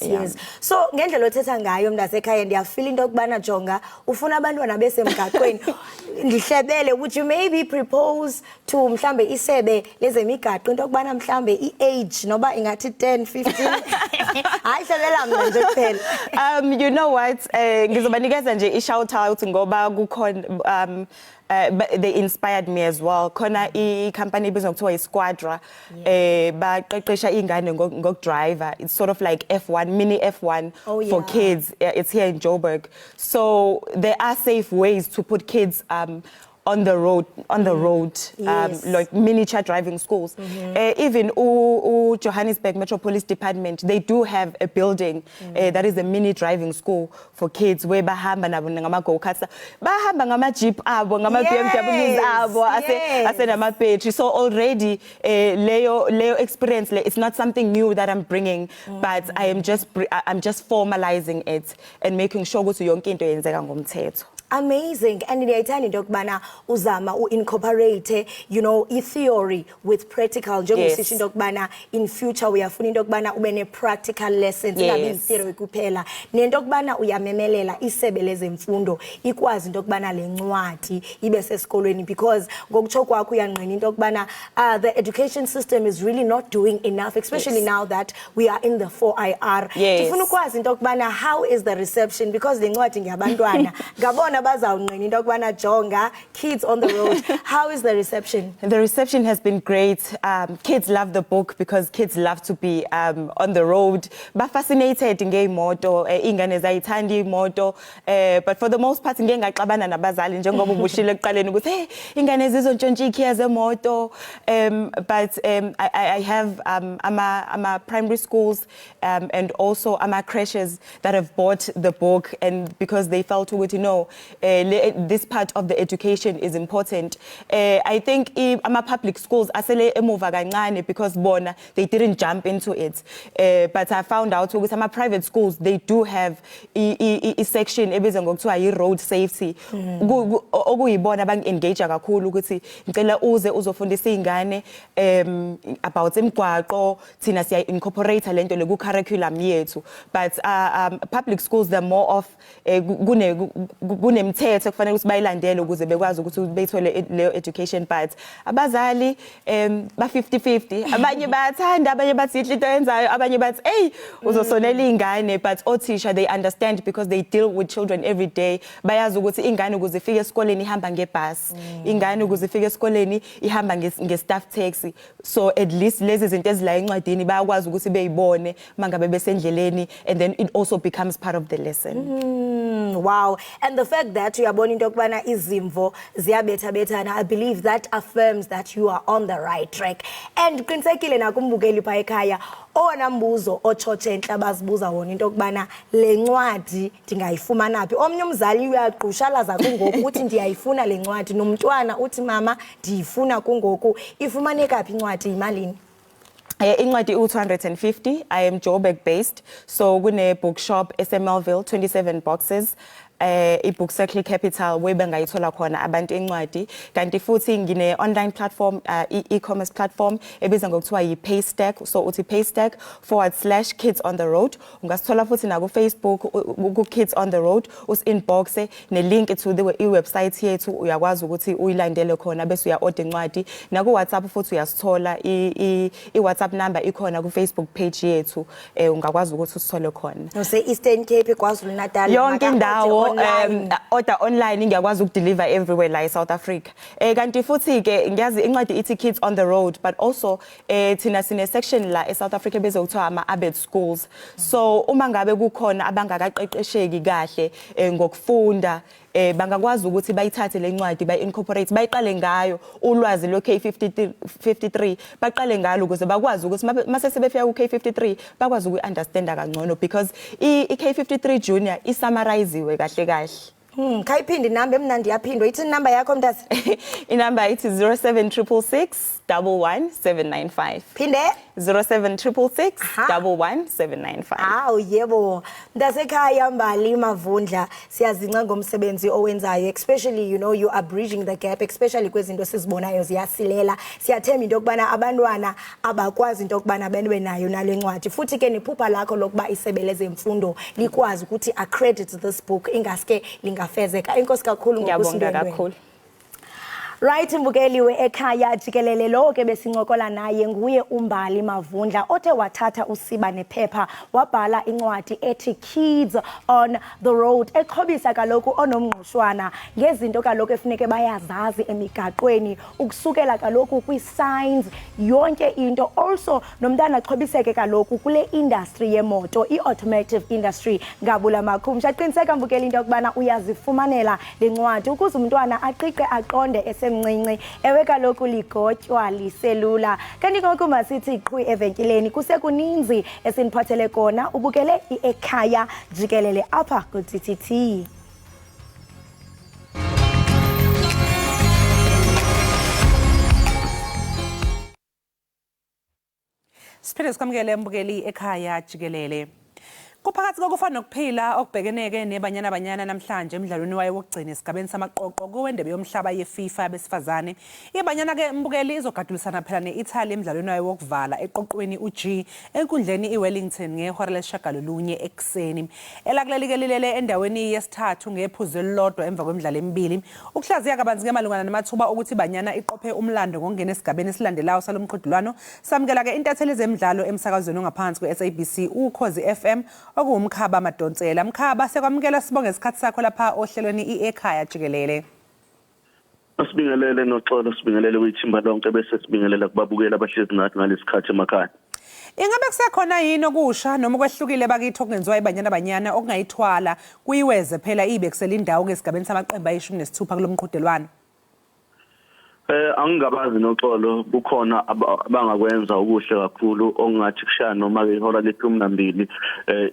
So ngendlela othetha ngayo, mntasekhaya, ndiyafila into yokubana jonga, ufuna abantwana besemgaqweni. Ndihlebele, would you maybe propose to mhlambe isebe lezemigaqo into yokubana mhlambe i-age noba ingathi 10, 15? Hayi, hlebela mna nje kuphela. You know what? Ngizobanikeza nje i-shout out ngoba kukhona but they inspired me as well. Khona i-company ebizwa ngokuthiwa i-Squadra. Baqeqesha ingane ngokudriver. It's sort of like F1, mini F1 for kids. It's here in Joburg. So there are safe ways to put kids on the road, like miniature driving schools. Even u Johannesburg Metro Police Department, they do have a building that is a mini driving school for kids where bahamba nabo ngama go-karts, bahamba ngama Jeep abo, ngama BMWs abo ase ase nama battery. So already leyo experience le, it's not something new that I'm bringing, but I'm just formalizing it and making sure ukuthi yonke into yenzeka ngomthetho. Amazing. And ndiyayithanda into yokubana uzama u-incorporate i-theory with practical, njengosisho into yokubana in future uyafuna into yokubana ube ne-practical lessons, ingabi yi-theory kuphela, nento yokubana uyamemelela isebe lezemfundo ikwazi into yokubana le ncwadi ibe sesikolweni, because ngokutsho kwakho uyangqina into yokubana the education system is really not doing enough, especially now that we are in the 4IR. Ndifuna ukwazi into yokubana how is the reception, because le ncwadi ngeyabantwana, ngabona Bazawungqina into yokubana jonga Kids on the Road. How is the reception? The reception has been great. Kids love the book because kids love to be on the road. Ba fascinated ngeimoto, ingane zayithanda imoto. But for the most part ngeke ngaxabana nabazali njengoba ubushilo ekuqaleni ukuthi hey, ingane zizontshontsha ikhiya zemoto. But I have ama primary schools and also ama creches that have bought the book, and because they felt ukuthi no, this part of the education is important. I think ama public schools asele emuva kancane because bona they didn't jump into it. But I found out ukuthi ama private schools, they do have i section ebizwa ngokuthiwa i road safety. Okuyibona abangi-engage kakhulu ukuthi ngicela uze uzofundisa izingane about imigwaqo, thina siya incorporate lento le ku curriculum yethu. But public schools, they're more of kunemithetho kufanele ukuthi bayilandele ukuze bekwazi ukuthi beyithole leyo education. But abazali ba 50-50, abanye bayathanda, abanye bathi inhle into oyenzayo, abanye bathi hey, uzosonela ingane. But othisha, they understand because they deal with children every day. Bayazi ukuthi ingane ukuze ifike esikoleni ihamba ngebhasi, ingane ukuze ifike esikoleni ihamba nge-staff taxi, so at least lezi zinto ezila encwadini bayakwazi ukuthi beyibone mangabe besendleleni, and then it also becomes part of the lesson. Wow. And the fact that uyabona into yokubana izimvo ziyabethabethana, I believe that affirms that you are on the right track. And qinisekile nakumbukeli phaa ekhaya, owona mbuzo otshotshe entla bazibuza wona into yokubana le ncwadi ndingayifumana phi. Omnye umzali uyagqushalaza kungoku uthi ndiyayifuna le ncwadi, nomntwana uthi mama, ndiyifuna kungoku. Ifumaneka phi incwadi, yimalini? Incwadi u-250. I am Joburg based, so kune bookshop eseMelville, 27 boxes, i-Book Circle Capital, webengayithola khona abantu incwadi. Kanti futhi ngine online platform, e-commerce platform ebizwa ngokuthiwa yi-Paystack, so uthi Paystack/kids on the road. Ungasithola futhi na ku Facebook ku Kids on the Road, usi-inbox ne link to the i-website yethu, uyakwazi ukuthi uyilandele khona bese uya order incwadi. Na ku WhatsApp futhi uyasithola, i-WhatsApp number ikhona ku Facebook page yethu, ungakwazi ukuthi usithole khona. Use-Eastern Cape, KwaZulu Natal? Yonke indawo. Online. Order online, ngiyakwazi ukudeliver everywhere la eSouth Africa. Kanti futhi ke ngiyazi incwadi ithi Kids on the Road, but also thina sine section la eSouth Africa bezokuthiwa ama ABET schools, so uma ngabe kukhona abangakaqeqesheki kahle ngokufunda, bangakwazi ukuthi bayithathe le ncwadi, bayi-incorporate, bayiqale ngayo ulwazi lwe K53 53, baqale ngalo ukuze bakwazi ukuthi mase sebefika ku K53 bakwazi ukuyi-understanda kangcono, because i K53 Junior isummariziwe kahle kahle. Khayiphinde inamba emnandi, yaphindwa. Ithini inamba yakho, mntase? Inamba ithi 07666 11795. Phinde. 07666 11795. Awu yebo. Mntasekhaya Mbali Mavundla, siyazinca ngomsebenzi owenzayo, especially you are bridging the gap, especially kwezinto esizibonayo ziyasilela. Siyathemba into yokubana abantwana abakwazi into yokubana benwe nayo nale ncwadi. Futhi ke nephupha lakho lokuba isebe lezemfundo likwazi ukuthi accredit this book ingaske lingafezeka. Enkosi kakhulu Ngiyabonga ngokusindwendwela. kakhulu. Right, mbukeliwe ekhaya jikelele, lo ke besincokola naye nguye uMbali Mavundla, othe wathatha usiba nephepha wabhala incwadi ethi Kids on the Road, exhobisa kaloku onomngqushwana ngezinto kaloku efuneke bayazazi emigaqweni, ukusukela kaloku kwi-signs, yonke into. Also nomntana axhobiseke kaloku kule industry yemoto, i-automotive industry ngabula makhumsha. Qiniseka mbukeli into yokubana uyazifumanela le ncwadi ukuze umntwana aqiqe, aqonde esemncinci. Ewe kaloku, ligotywa liselula. Kanti ngoku masithi qhu evenkileni, kusekuninzi esiniphathele kona. Ubukele i-Ekhaya Jikelele apha ku-TTT. Siphinde sikwamukele mbukeli ekhaya jikelele. Kuphakathi kokufa nokuphila okubhekeneke neBanyana Banyana namhlanje emdlalweni wayo wokugcina esigabeni samaqoqo kowendebe yomhlaba ye-FIFA yabesifazane. IBanyana ke mbukeli izogadulisana phela ne-Italy emdlalweni wayo wokuvala eqoqweni u-G enkundleni iWellington ngehora lesishiyagalolunye ekuseni. Elakuleli ke lilele endaweni yesithathu ngephuzu elilodwa emva kwemidlalo emibili. Ukuhlaziya kabanzi ke malungana namathuba okuthi iBanyana iqophe umlando ngokungena esigabeni esilandelayo salo mqhudelwano, samukela ke intatheli zemidlalo emsakazweni ongaphansi kwe-SABC Ukhozi FM. okuwuMkhaba Madonsela. Mkhaba, sekwamukela sibonge isikhathi sakho lapha ohlelweni i-Ekhaya Jikelele. Asibingelele Noxolo, sibingelele kwithimba lonke bese sibingelela kubabukeli abahlezi nathi ngalesikhathi emakhaya. Ingabe kusekhona yini okusha noma okwehlukile bakithi okungenziwa iBanyana Banyana okungayithwala kuyiweze phela iyibekisela indawo ke esigabeni samaqembu ayi-16 kulo mqhudelwano? Angingabazi Noxolo, kukhona abangakwenza okuhle kakhulu okungathi kushaya noma ke ihora le-12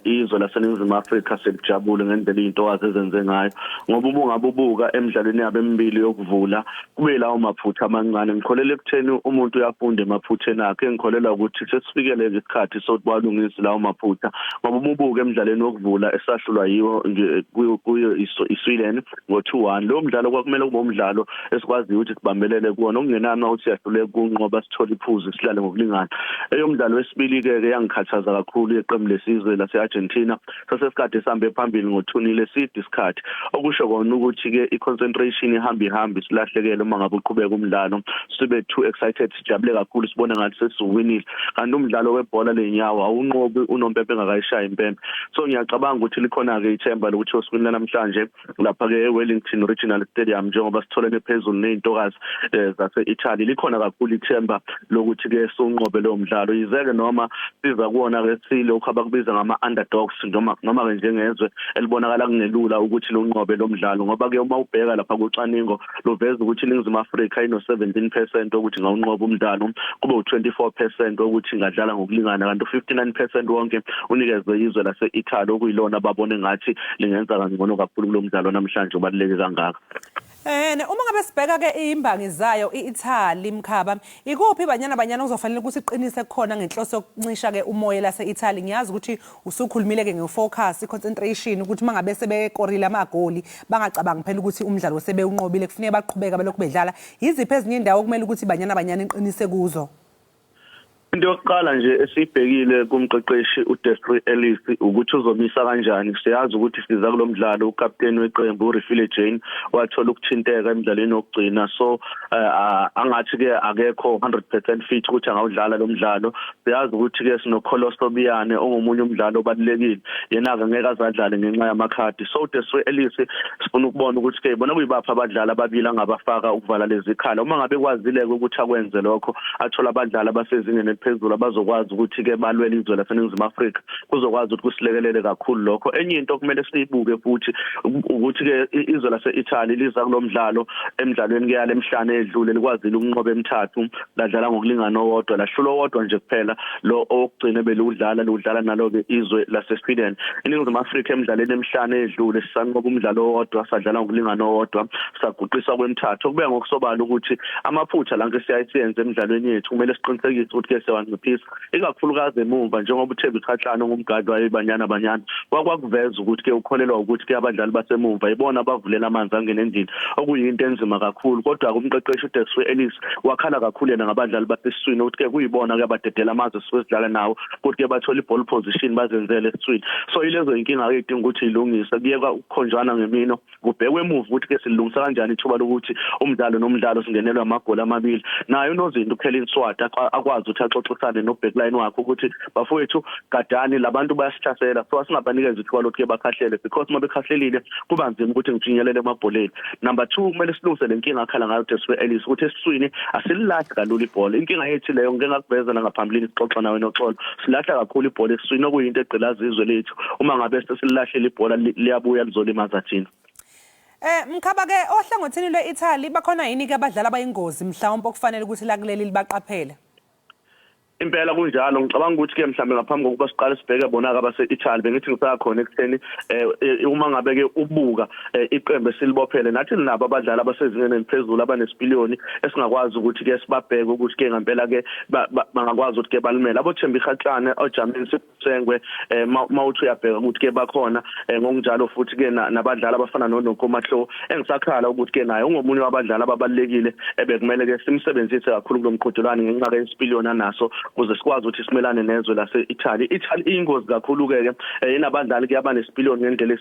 izwe laseNingizimu Afrika selijabule ngendlela izintokazi ezenze ngayo, ngoba uma ungabubuka emidlalweni yabo emibili yokuvula kube lawo maphutha amancane. Ngikholela ekutheni umuntu uyafunda emaphutheni akhe, ngikholela ukuthi sesifikele isikhathi sokuthi balungise lawo maphutha, ngoba uma ubuka emidlalweni wokuvula esahlulwa yiwo kuyo iSweden ngo-2-1, lowo mdlalo kwakumele kube umdlalo esikwaziyo ukuthi sibambelele kuwona, okungenani ukuthi siyahluleka ukunqoba sithole iphuzu sihlale ngokulingana. Eyomdlalo wesibili-ke ke yangikhathaza kakhulu yeqembu lesizwe lase-Argentina, sasesikade sihambe phambili ngo-2-0 eside isikhathi, okusho kona ukuthi-ke i-concentration ihamba ihambe isilahlekele uma ngabe uqhubeka umdlalo, sibe too excited, sijabule kakhulu, sibone ngathi sesiwinile, kanti umdlalo webhola lenyawo awunqobi unompempe engakayishayi impempe. So ngiyacabanga ukuthi likhona-ke ithemba lokuthi osukwini lanamhlanje lapha-ke e-Wellington Regional Stadium, njengoba sitholene phezulu ney'ntokazi zase-Italy, likhona kakhulu ithemba lokuthi-ke siwunqobe lowo mdlalo, yize-ke noma siza kuwona-ke silokhu abakubiza ngama-underdogs, noma-ke njengezwe elibonakala kungelula ukuthi lunqobe lo mdlalo, ngoba-ke uma ubheka lapha kucwaningo luveza ukuthi iNingizimu Afrika ino-17% ukuthi ingawunqoba umdlalo, kube u-24% ukuthi ingadlala ngokulingana, kanti u-59% wonke unikezwe izwe lase-Italy, okuyilona ababone ngathi lingenza kangcono kakhulu kulo mdlalo namhlanje obaluleke kangaka. Uma ngabe sibheka ke imbangi zayo i-Italy, Mkhaba, ikuphi Banyana Banyana kuzofanele ukuthi iqinise khona ngenhloso yokuncisha ke umoya lase-Italy? Ngiyazi ukuthi usukhulumile ke nge-focus, i-concentration, ukuthi uma ngabe sebekorile amagoli bangacabangi phela ukuthi umdlalo sebewunqobile, kufuneka baqhubeka belokhu bedlala. Yiziphi ezinye indawo okumele ukuthi Banyana Banyana iqinise kuzo? Into yokuqala nje esiyibhekile kumqeqeshi uDesiree Ellis ukuthi uzomisa kanjani. Siyazi ukuthi siza kulo mdlalo ukapteni weqembu uRefile Jane wathola ukuthinteka emdlalweni wokugcina, so angathi-ke akekho 100% fit ukuthi angawudlala lo mdlalo. Siyazi ukuthi-ke sinoKholoso Biyane ongomunye umdlalo obalulekile, yena-ke ngeke azadlale ngenxa yamakhadi. So uDesiree Ellis sifuna ukubona ukuthi-ke bona kuyibaphi abadlali ababili angabafaka ukuvala lezi khala. Uma ngabe kwazile-ke ukuthi akwenze lokho, athola abadlali abasezingeni eliphezulu abazokwazi ukuthi-ke balwele izwe laseNingizimu Afrika, kuzokwazi ukuthi kusilekelele kakhulu lokho. Enye into okumele siyibuke futhi ukuthi-ke izwe lase-Italy liza kulo mdlalo emdlalweni ke yale mhlane edlule likwazile ukunqoba emithathu, ladlala ngokulingana owodwa, lahlula owodwa nje kuphela lo owokugcina beliwudlala liwudlala nalo-ke izwe lase-Sweden. INingizimu Afrika emdlalweni emihlanu edlule sisanqoba umdlalo owodwa, sadlala ngokulingana owodwa, saguqiswa kwemithathu, okubeka ngokusobala ukuthi amaphutha lanke siyaye siyenze emidlalweni yethu kumele siqinisekise ukuthi-ke siyawanciphisa, ikakhulukazi emumva, njengoba uThembi Kgatlana ongumgadli wayo iBanyana Banyana wakwakuveza ukuthi-ke ukholelwa ukuthi-ke abadlali basemumva ibona abavulela amanzi angene endlini, okuyinto enzima kakhulu. Kodwa-ke umqeqeshi uDesiree Ellis wakhala kakhulu yena ngabadlali basesiswini ukuthi-ke kuyibona-ke abadedela amazwe esisuke sidlala nawo ukuthi-ke bathole i-ball position bazenzele esiswini. So ilezo inkinga-ke idinga ukuthi ilungiswe, kuyekwa ukukhonjwana ngemino, kubhekwe emuva ukuthi-ke silungisa kanjani ithuba lokuthi umdlalo nomdlalo singenelwe amagoli amabili. Naye unozinto uKelin Swart akwazi ukuthi axoxisane no-backline wakhe ukuthi bafowethu gadani labantu bayasihlasela, so asingabanikeza ithuba lokuthi-ke bakhahlele, because uma bekhahlelile kuba nzima ukuthi ngifinyelele emabholeni. Number 2, kumele silungise le nkinga akhala ngayo uDesiree Ellis ukuthi esiswini asililahli kalula ibhola. Inkinga yethu leyo ngike ngakuveza nangaphambilini sixoxa nawe Noxolo, silahla kakhulu ibhola esiswini, okuyinto egqilaza izwe lethu. Uma ngabe sesilahlile ibhola liyabuya lizolimaza thina. Mkhaba ke ohlangothini lwe-Italy bakhona yini ke abadlali abayingozi mhlawumbe okufanele ukuthi la kuleli libaqaphele? Impela kunjalo, ngicabanga ukuthi-ke mhlawumbe ngaphambi kokuba siqale sibheke bona-ke abase-Italy, bengithi ngisakhona ekutheni uma ngabe-ke ubuka iqembu esilibophele nathi linabo abadlali abasezingeni eliphezulu abanesipiliyoni esingakwazi ukuthi-ke sibabheke ukuthi-ke ngempela-ke bangakwazi ukuthi-ke balimele. AboThembi Kgatlana, oJamin Sengwe, mawuthi uyabheka ukuthi-ke bakhona, ngokunjalo futhi-ke nabadlali abafana noNoko Mahlo engisakhala ukuthi-ke naye ungomunye wabadlali ababalulekile ebekumele-ke simsebenzise kakhulu kulo mqhudelwano ngenxa-ke yesipiliyoni anaso. ukuze sikwazi ukuthi simelane nezwe lase-Italy. Italy iyingozi kakhulu-ke ke, inabadlali ke abanesipiliyoni ngendlela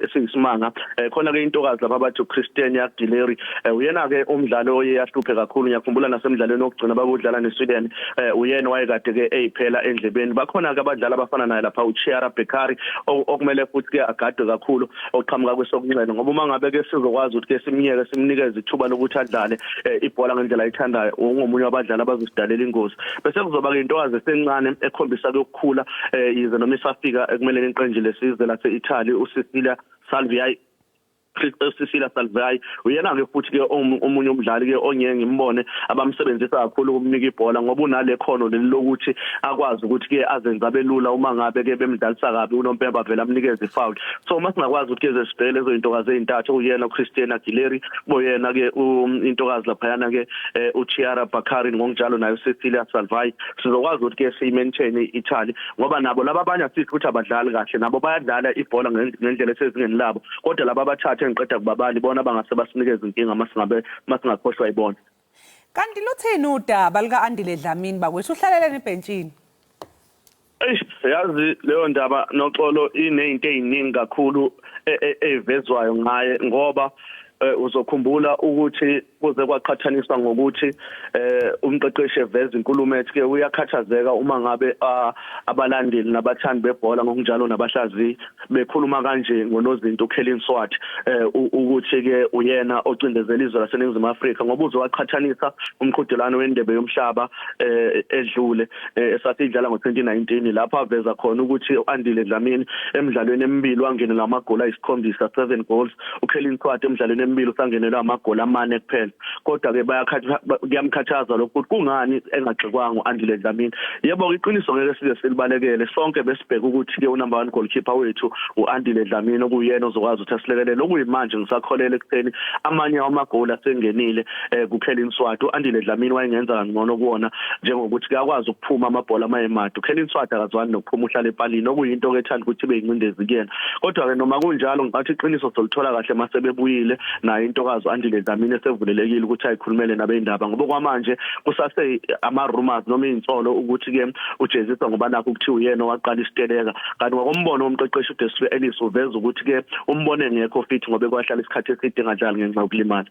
esiyisimanga. Khona-ke intokazi lapha abathi uChristian Aguilera, uyena-ke umdlali oye yahluphe kakhulu. Ngiyakhumbula nasemdlalweni wokugcina babudlala neSweden, uyena wayekade-ke eyiphela endlebeni. Bakhona-ke abadlali abafana naye lapha uChiara Beccari, okumele futhi-ke agadwe kakhulu, oqhamuka kwesokunxele, ngoba uma ngabe-ke sizokwazi ukuthi-ke simyeke, simnikeze ithuba lokuthi adlale ibhola ngendlela ayithandayo, ungomunye wabadlali abazosidalela ingozi. Bese kuzoba-ke intokazi esencane ekhombisa-ke ukukhula, yize noma isafika ekumeleni iqembu lesizwe lase-Italy, uCecilia Salviai. Cecilia Salvai uyena-ke futhi-ke omunye umdlali-ke ongeke ngimbone abamsebenzisa kakhulu ukumnika ibhola, ngoba unale khono leli lokuthi akwazi ukuthi-ke azenze abelula. Uma ngabe-ke bemdlalisa kabi unompempe, avele amnikeze i-foul. So uma singakwazi ukuthi-ke sibheke lezo zintokazi ey'ntathu, okuyena uChristian Aguilera, boyena-ke intokazi laphayana-ke uChiara Bakari, ngokunjalo nayo uCecilia Salvai, sizokwazi ukuthi-ke siyi-maintain i-Italy, ngoba nabo laba abanye asithi ukuthi abadlali kahle, nabo bayadlala ibhola ngendlela esezingeni labo, kodwa laba abathathu engiqeda kubabali bona bangase basinikeze inkinga masingabe masingakhohlwa yibona. Kanti luthini udaba lika-Andile Dlamini bakwethu, uhlaleleni ebhentshini? Eish, yazi leyo ndaba Noxolo inezinto eziningi kakhulu ezivezwayo ngaye, ngoba uzokhumbula ukuthi kuze kwaqhathaniswa ngokuthi umqeqeshi eveza inkulumo ethi ke uyakhathazeka uma ngabe abalandeli nabathandi bebhola ngokunjalo nabahlaziyi bekhuluma kanje ngonozinto uKelin Swart, ukuthi ke uyena ocindezela izwe laseNingizimu Afrika, ngoba uze waqhathanisa umqhudelwano wendebe yomhlaba edlule esasidlala ngo-2019, lapho aveza khona ukuthi uAndile Dlamini emidlalweni emibili wangenelwa amagoli ayisikhombisa, 7 goals, uKelin Swart emidlalweni emibili usangenelwa amagoli amane kuphela. Kodwa ke kuyamkhathaza lokho ukuthi kungani engagxekwanga uAndile Dlamini. Yebo, iqiniso ngeke size silibalekele, sonke besibheka ukuthi ke u-number 1 goalkeeper wethu uAndile Dlamini, okuyena ozokwazi ukuthi asilekelele. Okuyimanje ngisakholela ekutheni amanye amagoli asengenile kuKelin Swart, uAndile Dlamini wayengenza kangcono kuwona, njengokuthi kuyakwazi ukuphuma amabhola amayemade. uKelin Swart akazwani nokuphuma, uhlala epalini, okuyinto ke ethanda ukuthi ibe incindezi kuyena. Kodwa ke noma kunjalo, ngicathi iqiniso solithola kahle mase bebuyile naye intokazi uAndile Dlamini esevulelekile ukuthi ayikhulumele nabendaba, ngoba kwamanje kusase ama rumors noma izinsolo ukuthi ke ujeziswa ngoba nakho kuthiwa uyena owaqala isiteleka, kanti ngokombono womqeqeshi uDesiree Ellis uveza ukuthi ke umbone ngekho fit ngoba kwahlala isikhathi eside engadlali ngenxa yokulimala.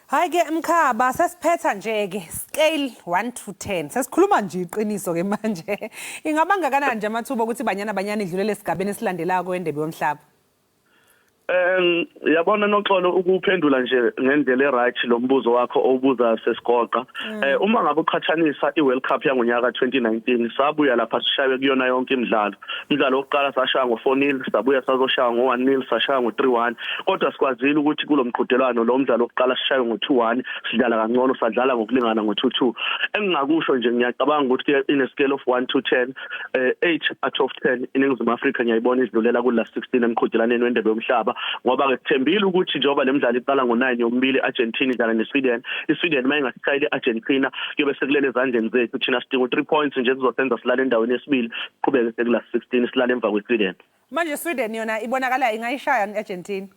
Hayi ke mkhaba, sesiphetha nje ke, scale 1 to 10. Sesikhuluma nje iqiniso ke manje. Ingaba ngakanani nje amathuba ukuthi Banyana Banyana idlulele esigabeni esilandelayo kwendebe yomhlaba? Yabona Noxolo, ukuphendula nje ngendlela e-right lo mbuzo wakho owubuza sesigoqa, uma ngabe uqhathanisa iWorld Cup yangonyaka 2019, sabuya lapha sishaywe kuyona yonke imidlalo. Umdlalo wokuqala sashaya ngo-4-0, sabuya sazoshaya ngo-1-0, sashaya ngo-3-1, kodwa sikwazile ukuthi kulo mqhudelwano lo mdlalo wokuqala sishaywe ngo-2-1, sidlala kangcono, sadlala ngokulingana ngo-2-2. Engingakusho nje, ngiyacabanga ukuthi in a scale of 1 to 10, 8 out of 10, iNingizimu Afrika ngiyayibona idlulela ku last 16 emqhudelwaneni wendebe yomhlaba, ngoba ke sithembile ukuthi njengoba le midlalo iqala ngo-9 yomibili, Argentina idlala neSweden, iSweden mayingasishayile iArgentina kuyobe sekulele ezandleni zethu. Thina sidinga u3 points nje kuzosenza silale endaweni yesibili, siqhubeke seku last 16, silale emva kweSweden. Manje Sweden yona ibonakala ingayishaya iArgentina?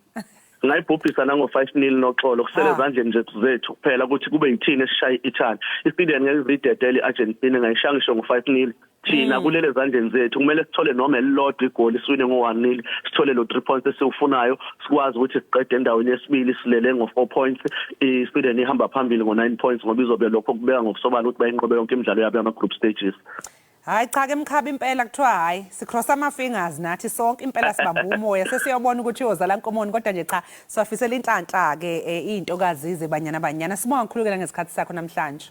Ngayibhubhisa nango-5-0 Noxolo. Kusele ezandleni nje zethu kuphela ukuthi kube yithina esishaya i-Italy. I-Sweden ngeke izidedele i-Argentina, ngayishaya ngisho ngo-5-0. Thina kulele ezandleni zethu, kumele sithole noma elilodwa igoli, siwine ngo-1-0, sithole lo 3 points esiwufunayo, sikwazi ukuthi siqede endaweni yesibili. Silele ngo-4 points, i-Sweden ihamba phambili ngo-9 points, ngoba izobe lokho kubeka ngokusobala ukuthi bayinqobe yonke imidlalo yabo yama-group stages. Hayi cha ke mkhaba, impela kuthiwa hayi, si-cross ama fingers nathi sonke impela, sibamba umoya, sesiyobona ukuthi uyozala nkomoni. Kodwa nje cha, siwafisela inhlanhla ke izintokazi zeBanyana Banyana. Sibonga kakhulu ke ngesikhathi sakho namhlanje.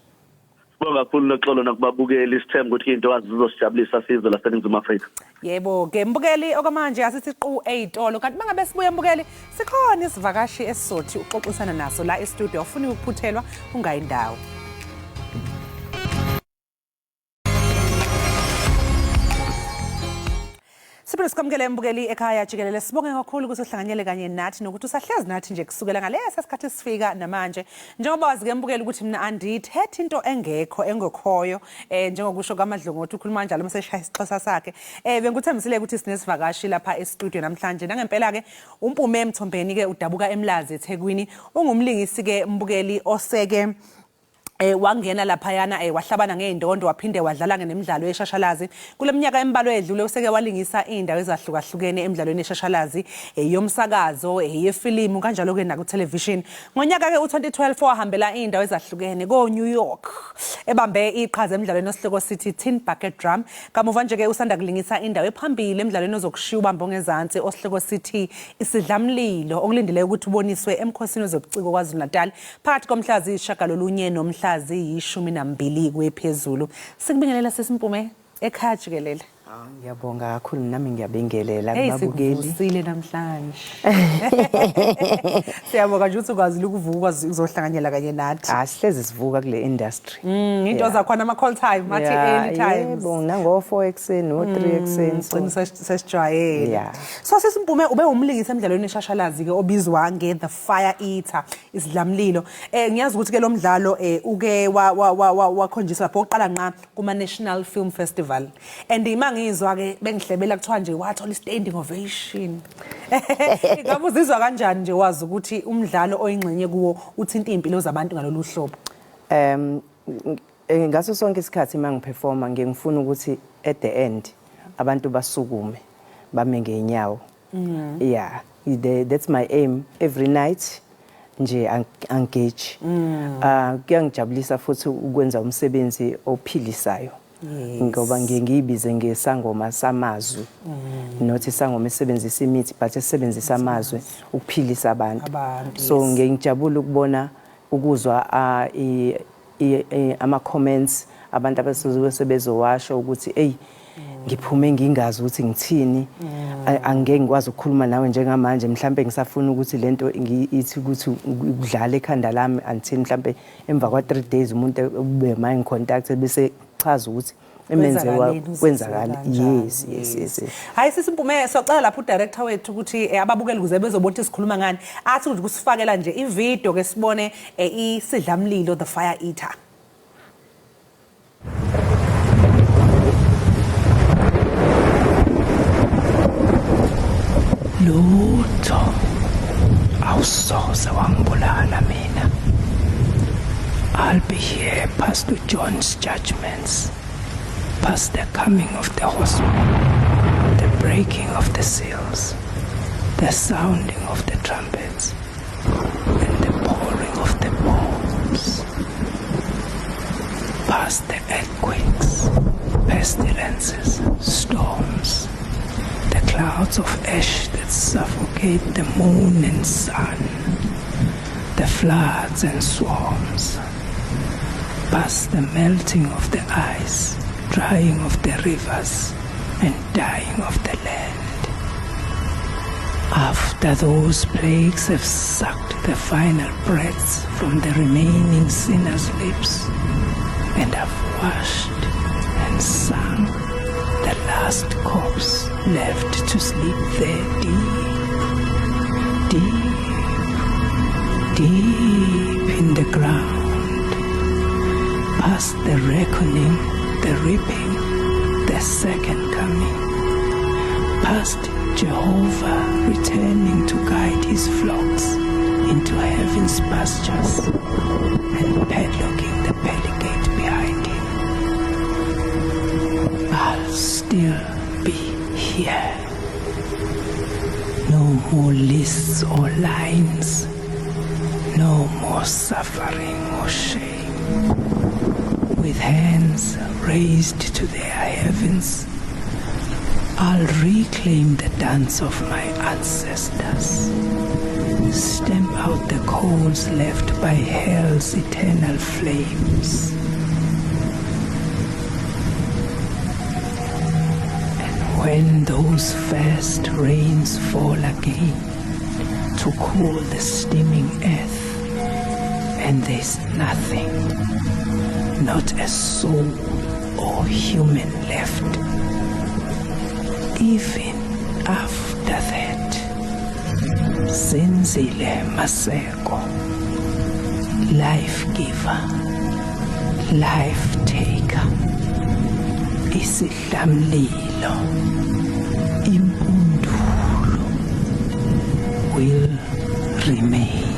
Sibonga kakhulu Noxolo, nakubabukeli. Sithemba ukuthi izintokazi zizosijabulisa sizwe laseNingizimu Afrika. Yebo ke mbukeli, okwamanje asithi qu eyitolo, kanti mangabe sibuye mbukeli, sikhona isivakashi esizothi uxoxisana naso la e-studio. Ufuna ukuphuthelwa, ungayindawo. Siphinde sikwamukele mbukeli ekhaya jikelele. Sibonge kakhulu ukuthi uhlanganyele kanye nathi nokuthi usahlezi nathi nje kusukela ngalesa sikhathi sifika namanje. Njengoba wazi ke mbukeli ukuthi mina andiyithethi into engekho engekhoyo, njengokusho kaMadlongothi, ukhuluma kanjalo uma seshaya isixhosa sakhe. Bengikuthembisile ukuthi sinesivakashi lapha e-studio namhlanje. Nangempela ke uMpume Mthombeni ke udabuka eMlazi eThekwini. Ungumlingisi ke mbukeli oseke Wangena laphayana wahlabana ngey'ndondo, waphinde wadlala nemidlalo yeshashalazi. Kule minyaka embalwa edlule useke walingisa iy'ndawo ezahlukahlukene emidlalweni yeshashalazi, yomsakazo, yefilimu, kanjalo-ke nakuthelevishini. Ngonyaka-ke u-2012 wahambela iy'ndawo ezahlukene ko-New York, ebambe iqhaza emidlalweni osihloko sithi Tin Bucket Drum. Kamuva nje-ke usanda kulingisa indawo ephambili emdlalweni ozokushiya ubambo ngezansi osihloko sithi Isidlamlilo, okulindeleke ukuthi uboniswe emkhosini wezobuciko KwaZulu-Natal phakathi komhla ziyisishagalolunye nomhla ziyi-12 kwephezulu. Sikubingelela sisi Mpume ekhaya jikelele. Ah, ngiyabonga kakhulu, nami ngiyabingelela Hey, kubabukeli. Sikuvusile namhlanje. Siyabonga nje ukuthi ukwazile ukuvuka ukwazi uzohlanganyela kanye nathi. Ah, sihlezi sivuka kule industry. Into zakhona ama call time athi early times. Yebo, nango 4 ekuseni, no 3 ekuseni. So Gcina sesijwayele. Yeah. So sisi Mpume, ube umlingisi emdlalweni eshashalazi ke obizwa nge The Fire Eater, Isidlamlilo. Ngiyazi ukuthi ke lo mdlalo uke wakhonjiswa lapho oqala nqa kuma National Film Festival. And ima ngizwa ke bengihlebela kuthiwa nje wathola standing ovation. Ingabe uzizwa kanjani nje wazi ukuthi umdlalo oyingxenye kuwo uthinta impilo zabantu ngalolu hlobo? Ngaso sonke isikhathi uma ngiperforma ngiye ngifuna ukuthi at the end abantu basukume bame ngeenyawo. Yeah, that's my aim every night nje, engage. Ah, kuyangijabulisa futhi ukwenza umsebenzi ophilisayo. Ngoba ngiye ngiyibize ngesangoma samazwi. Not isangoma esebenzisa imithi, but esebenzisa amazwi ukuphilisa abantu. Abantu, So ngiye ngijabule ukubona, ukuzwa ama comments abantu abasuke sebezowasho ukuthi, "Ey, ngiphume ngingazi ukuthi ngithini, angeke ngikwazi ukukhuluma nawe njengamanje, mhlambe ngisafuna ukuthi lento ithi ukuthi ukudlala ekhanda lami until mhlambe emva kwa 3 days umuntu ube mind contact bese chaza ukuthi emenze Kwenzakaleni, uzizwe kwenzakala." kanjani? Yes. Hayi sisi Mpume, siyocela lapho udirector wethu ukuthi ababukeli ukuze bezobona ukuthi sikhuluma ngani, athi ukuthi kusifakela nje ivideo ke sibone Isidlamlilo, The Fire Eater. Lutho, awusoze wangibulala mina. I'll be here past John's judgments, past the coming of the horsemen, the breaking of the seals, the sounding of the trumpets, and the pouring of the bowls, past the earthquakes, pestilences, storms, the clouds of ash that suffocate the moon and sun, the floods and swarms, past the melting of the ice, drying of the rivers, and dying of the land. After those plagues have sucked the final breaths from the remaining sinners' lips and have washed and sung the last corpse left to sleep there deep, deep, deep in the ground, past the reckoning, the reaping, the second coming, past Jehovah returning to guide his flocks into heaven's pastures and padlocking the pearly gate behind him, I'll still be here. No more lists or lines, no more suffering or shame. With hands raised to their heavens, I'll reclaim the dance of my ancestors, stamp out the coals left by hell's eternal flames. And when those first rains fall again to cool the steaming earth, and there's nothing, not a soul or human left, even after that, Zenzile Maseko, life giver, life taker, isidlamlilo, impundulo, will remain.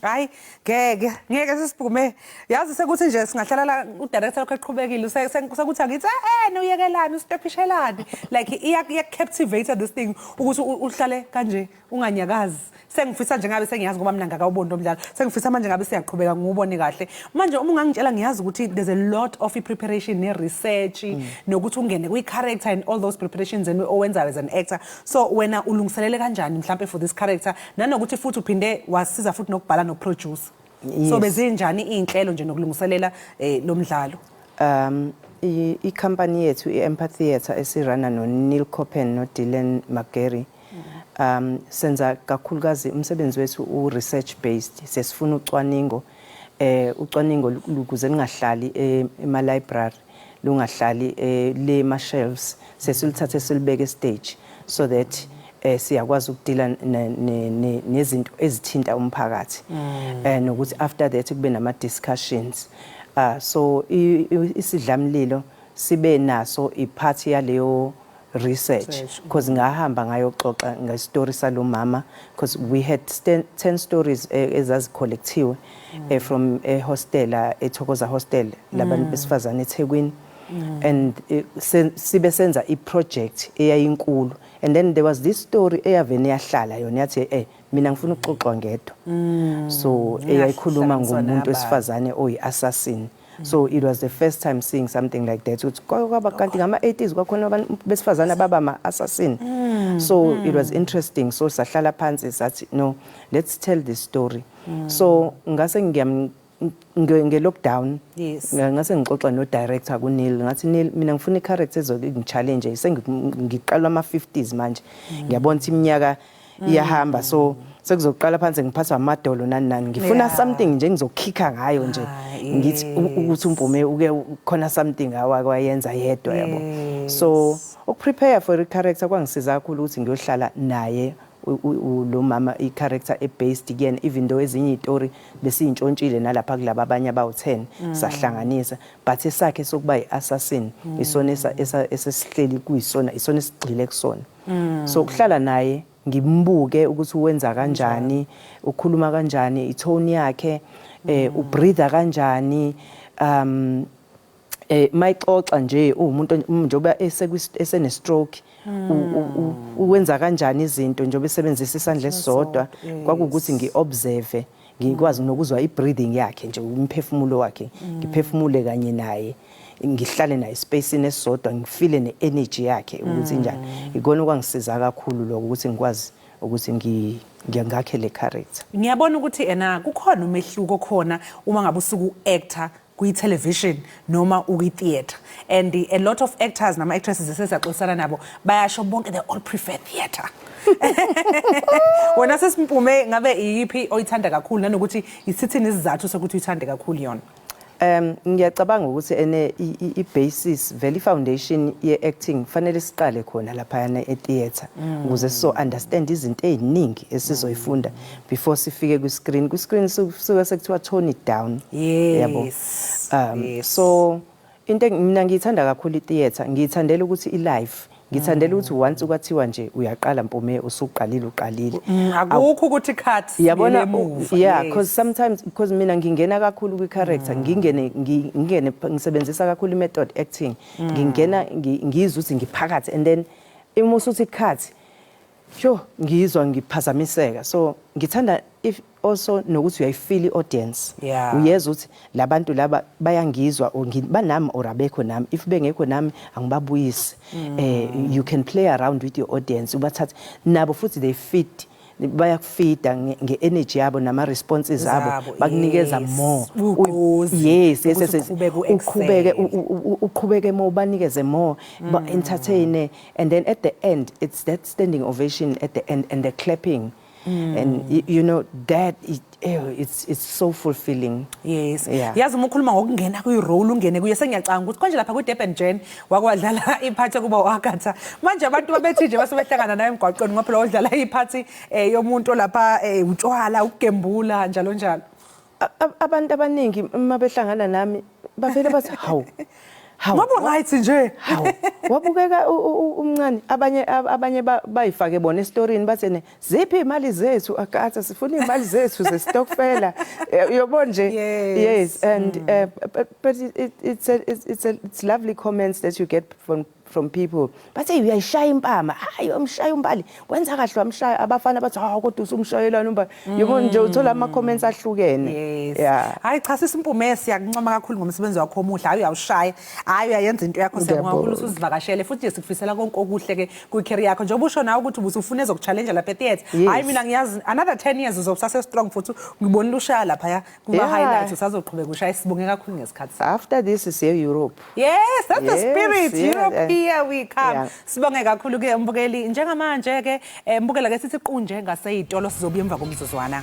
Hayi, ngeke ngeke sisiphume. Yazi sekuthi nje singahlala la, udirector lokho eqhubekile, sekuthi angithi nuyekelani, ustophishelani. Like iya captivate this thing ukuthi uhlale kanje unganyakazi. Sengifisa nje ngabe sengiyazi, ngoba mina ngakawuboni lo mdlalo. Sengifisa manje ngabe siyaqhubeka ngiwubone kahle. Manje uma ungangitshela, ngiyazi ukuthi there's a lot of preparation ne-research nokuthi ungene kwi-character and all those preparations and owenzayo as an actor. So wena ulungiselele kanjani mhlampe for this character, nanokuthi futhi uphinde wasiza futhi nokubhala nokuproduce? So bezinjani iy'nhlelo nje nokulungiselela lo mdlalo? I-company yethu, i-Empathy Theatre, esirana no-Neil Coppen no-Dylan McGarry, senza kakhulukazi umsebenzi wethu u-research based. Sesifuna ucwaningo, ucwaningo ukuze lingahlali ema-library, lungahlali le ma-shelves, sesiluthathe silubeke stage so that siyakwazi ukudila nezinto ezithinta umphakathi, nokuthi after that kube nama discussions. So isidlamlilo sibe naso ipart yaleyo research, Research, because ngahamba ngayoxoxa ngestory salo mama, because we had 10 stories ezazicollectiwe from a hostel, eThokoza Hostel labantu besifazane eThekwini, and sibe senza i-project eyayinkulu, and then there was this story eyavene yahlala yona, yathi mina ngifuna ukuxoxwa ngedwa. So eyayikhuluma Ingahlanganiswa ngomuntu nabanye. wesifazane oyi-assassin. So it was the first time seeing something like that, ukuthi kwaba kanti ngama-80s kwakhona abantu besifazane ababa ama-assassin. So it was interesting. So sahlala phansi sathi, "No, let's tell this story." So ngase ngiyam nge-lockdown ngase ngixoxa no-director kuNeil, ngathi, "Neil, mina ngifuna i-character ezoke ngi-challenge. Sengiqalwa ama-50s manje, ngiyabona ukuthi iminyaka iyahamba, so sekuzoqala phansi ngiphathwa amadolo nani nani. Ngifuna something nje ngizokhikha ngayo nje, ngithi ukuthi uMpume uke khona something awakwayenza yedwa, yabo." So ukuprepare for i-character kwangisiza kakhulu ukuthi ngiyohlala naye lo mama, i-character e-based kuyena, even though ezinye iy'tori besiyintshontshile nalapha kulaba abanye abawu-10, sahlanganisa, but esakhe sokuba i-assassin isona esesihleli kuyisona, isona esigxile kusona. So ukuhlala naye ngimbuke ukuthi uwenza kanjani, ukhuluma kanjani, itone yakhe, ubreathe kanjani, mayixoxa nje uwumuntu njengoba esene stroke, uwenza kanjani izinto njengoba esebenzisa isandla esisodwa. Kwakuwukuthi ngiobserve, ngikwazi nokuzwa i-breathing yakhe nje, umphefumulo wakhe, ngiphefumule kanye naye, ngihlale naye espacini esisodwa, ngifile ne-energy yakhe ukuthi injani. Ikona okwangisiza kakhulu lokho ukuthi ngikwazi ukuthi ngakhe le character. Ngiyabona ukuthi ena kukhona umehluko khona uma ngabe usuke u-actor kwi-television noma ukwi-theatre, and a lot of actors nama-actresses esesiyaxoxisana nabo bayasho bonke, they all prefer theatre. Wena sesiMpume, ngabe iyiphi oyithanda kakhulu, nanokuthi isithini isizathu sokuthi uyithande kakhulu yona? Ngiyacabanga ukuthi ene i-basis vele, i-foundation ye-acting, fanele siqale khona laphayana e-theatre ukuze sizo understand izinto ey'ningi esizoyifunda before sifike kwi-screen. Kwi-screen suke sekuthiwa tone it down, yabo. So into mina ngiyithanda kakhulu i-theatre, ngiyithandela ukuthi i-live, ngithandela ukuthi once kwathiwa nje uyaqala Mpume, usuqalile, uqalile. Akukho ukuthi cut. Yabona. Emuva. Yeah, because sometimes, because mina ngingena kakhulu kwi-character, ngingene ngisebenzisa kakhulu i-method acting, ngingena ngizwe ukuthi ngiphakathi, and then uma usuthi cut, sho ngizwa ngiphazamiseka. So ngithanda if also nokuthi uyayifeel i-audience, uyezwa ukuthi labantu laba bayangizwa or banami or abekho nami. If bengekho nami, angibabuyisi. You can play around with your audience, ubathathe nabo futhi they fit, bayakufeeda nge-energy yabo nama-responses abo, Zabo, bakunikeza more. Ugqozi, Yes. ukuthi uqhubeke Uqhubeke u-excel. uqhubeke more, ubanikeze more, ba entertain, and then at the end it's that standing ovation at the end and the clapping and you know that it's so fulfilling. Yazi, uma ukhuluma ngokungena kwi-role, ungene kuye, sengiyacanga ukuthi konje lapha kwi-Durban Gen wakwadlala iphathi kuba wakatha. Manje abantu babethi nje base behlangana naye emgwaqweni, ngoba phela wadlala iphathi yomuntu lapha, utshwala, ukugembula, njalo njalo. Abantu abaningi uma behlangana nami bavele bathi, "Hawu." Hawu, Ngoba right nje. Hawu, wabukeka umncane. Abanye bayifake bona esitorini, bathi ne ziphi imali zethu akatha, sifuna imali zethu zestokfela, uyobona nje. Yes, and but it, it, it's a, it's it's a, it's lovely comments that you get from people. Bathi uyayishaya impama, hayi, wamshaya uMbali, wenza kahle, wamshaya. Abafana bathi, "Hawu, kodwa usumshayelana uMbali." Yabona nje, uthola ama comments ahlukene. Hayi cha, sisi Mpume, siyakuncoma kakhulu ngomsebenzi wakho omuhle. Hayi, uyawushaya, hayi, uyayenza into yakho. Siyabonga kakhulu Ngiyabonga. usivakashele, futhi nje sikufisela konke okuhle ke kwi-career yakho, njengoba usho nawe ukuthi ubusufuna ezoku-challenge lapha e-theatre. Hayi, mina ngiyazi another 10 years uzobe usase strong, futhi ngibonile ushaya laphaya kuba highlights, usazoqhubeka ushaya. Sibonge kakhulu ngesikhathi sakho. After this siye Europe. Yes, that's the spirit. Europe, here we come. Sibonge kakhulu ke, mbukeli. Njengamanje ke, mbukela ke, sithi qunje ngaseyitolo, sizobuya emva komzuzwana.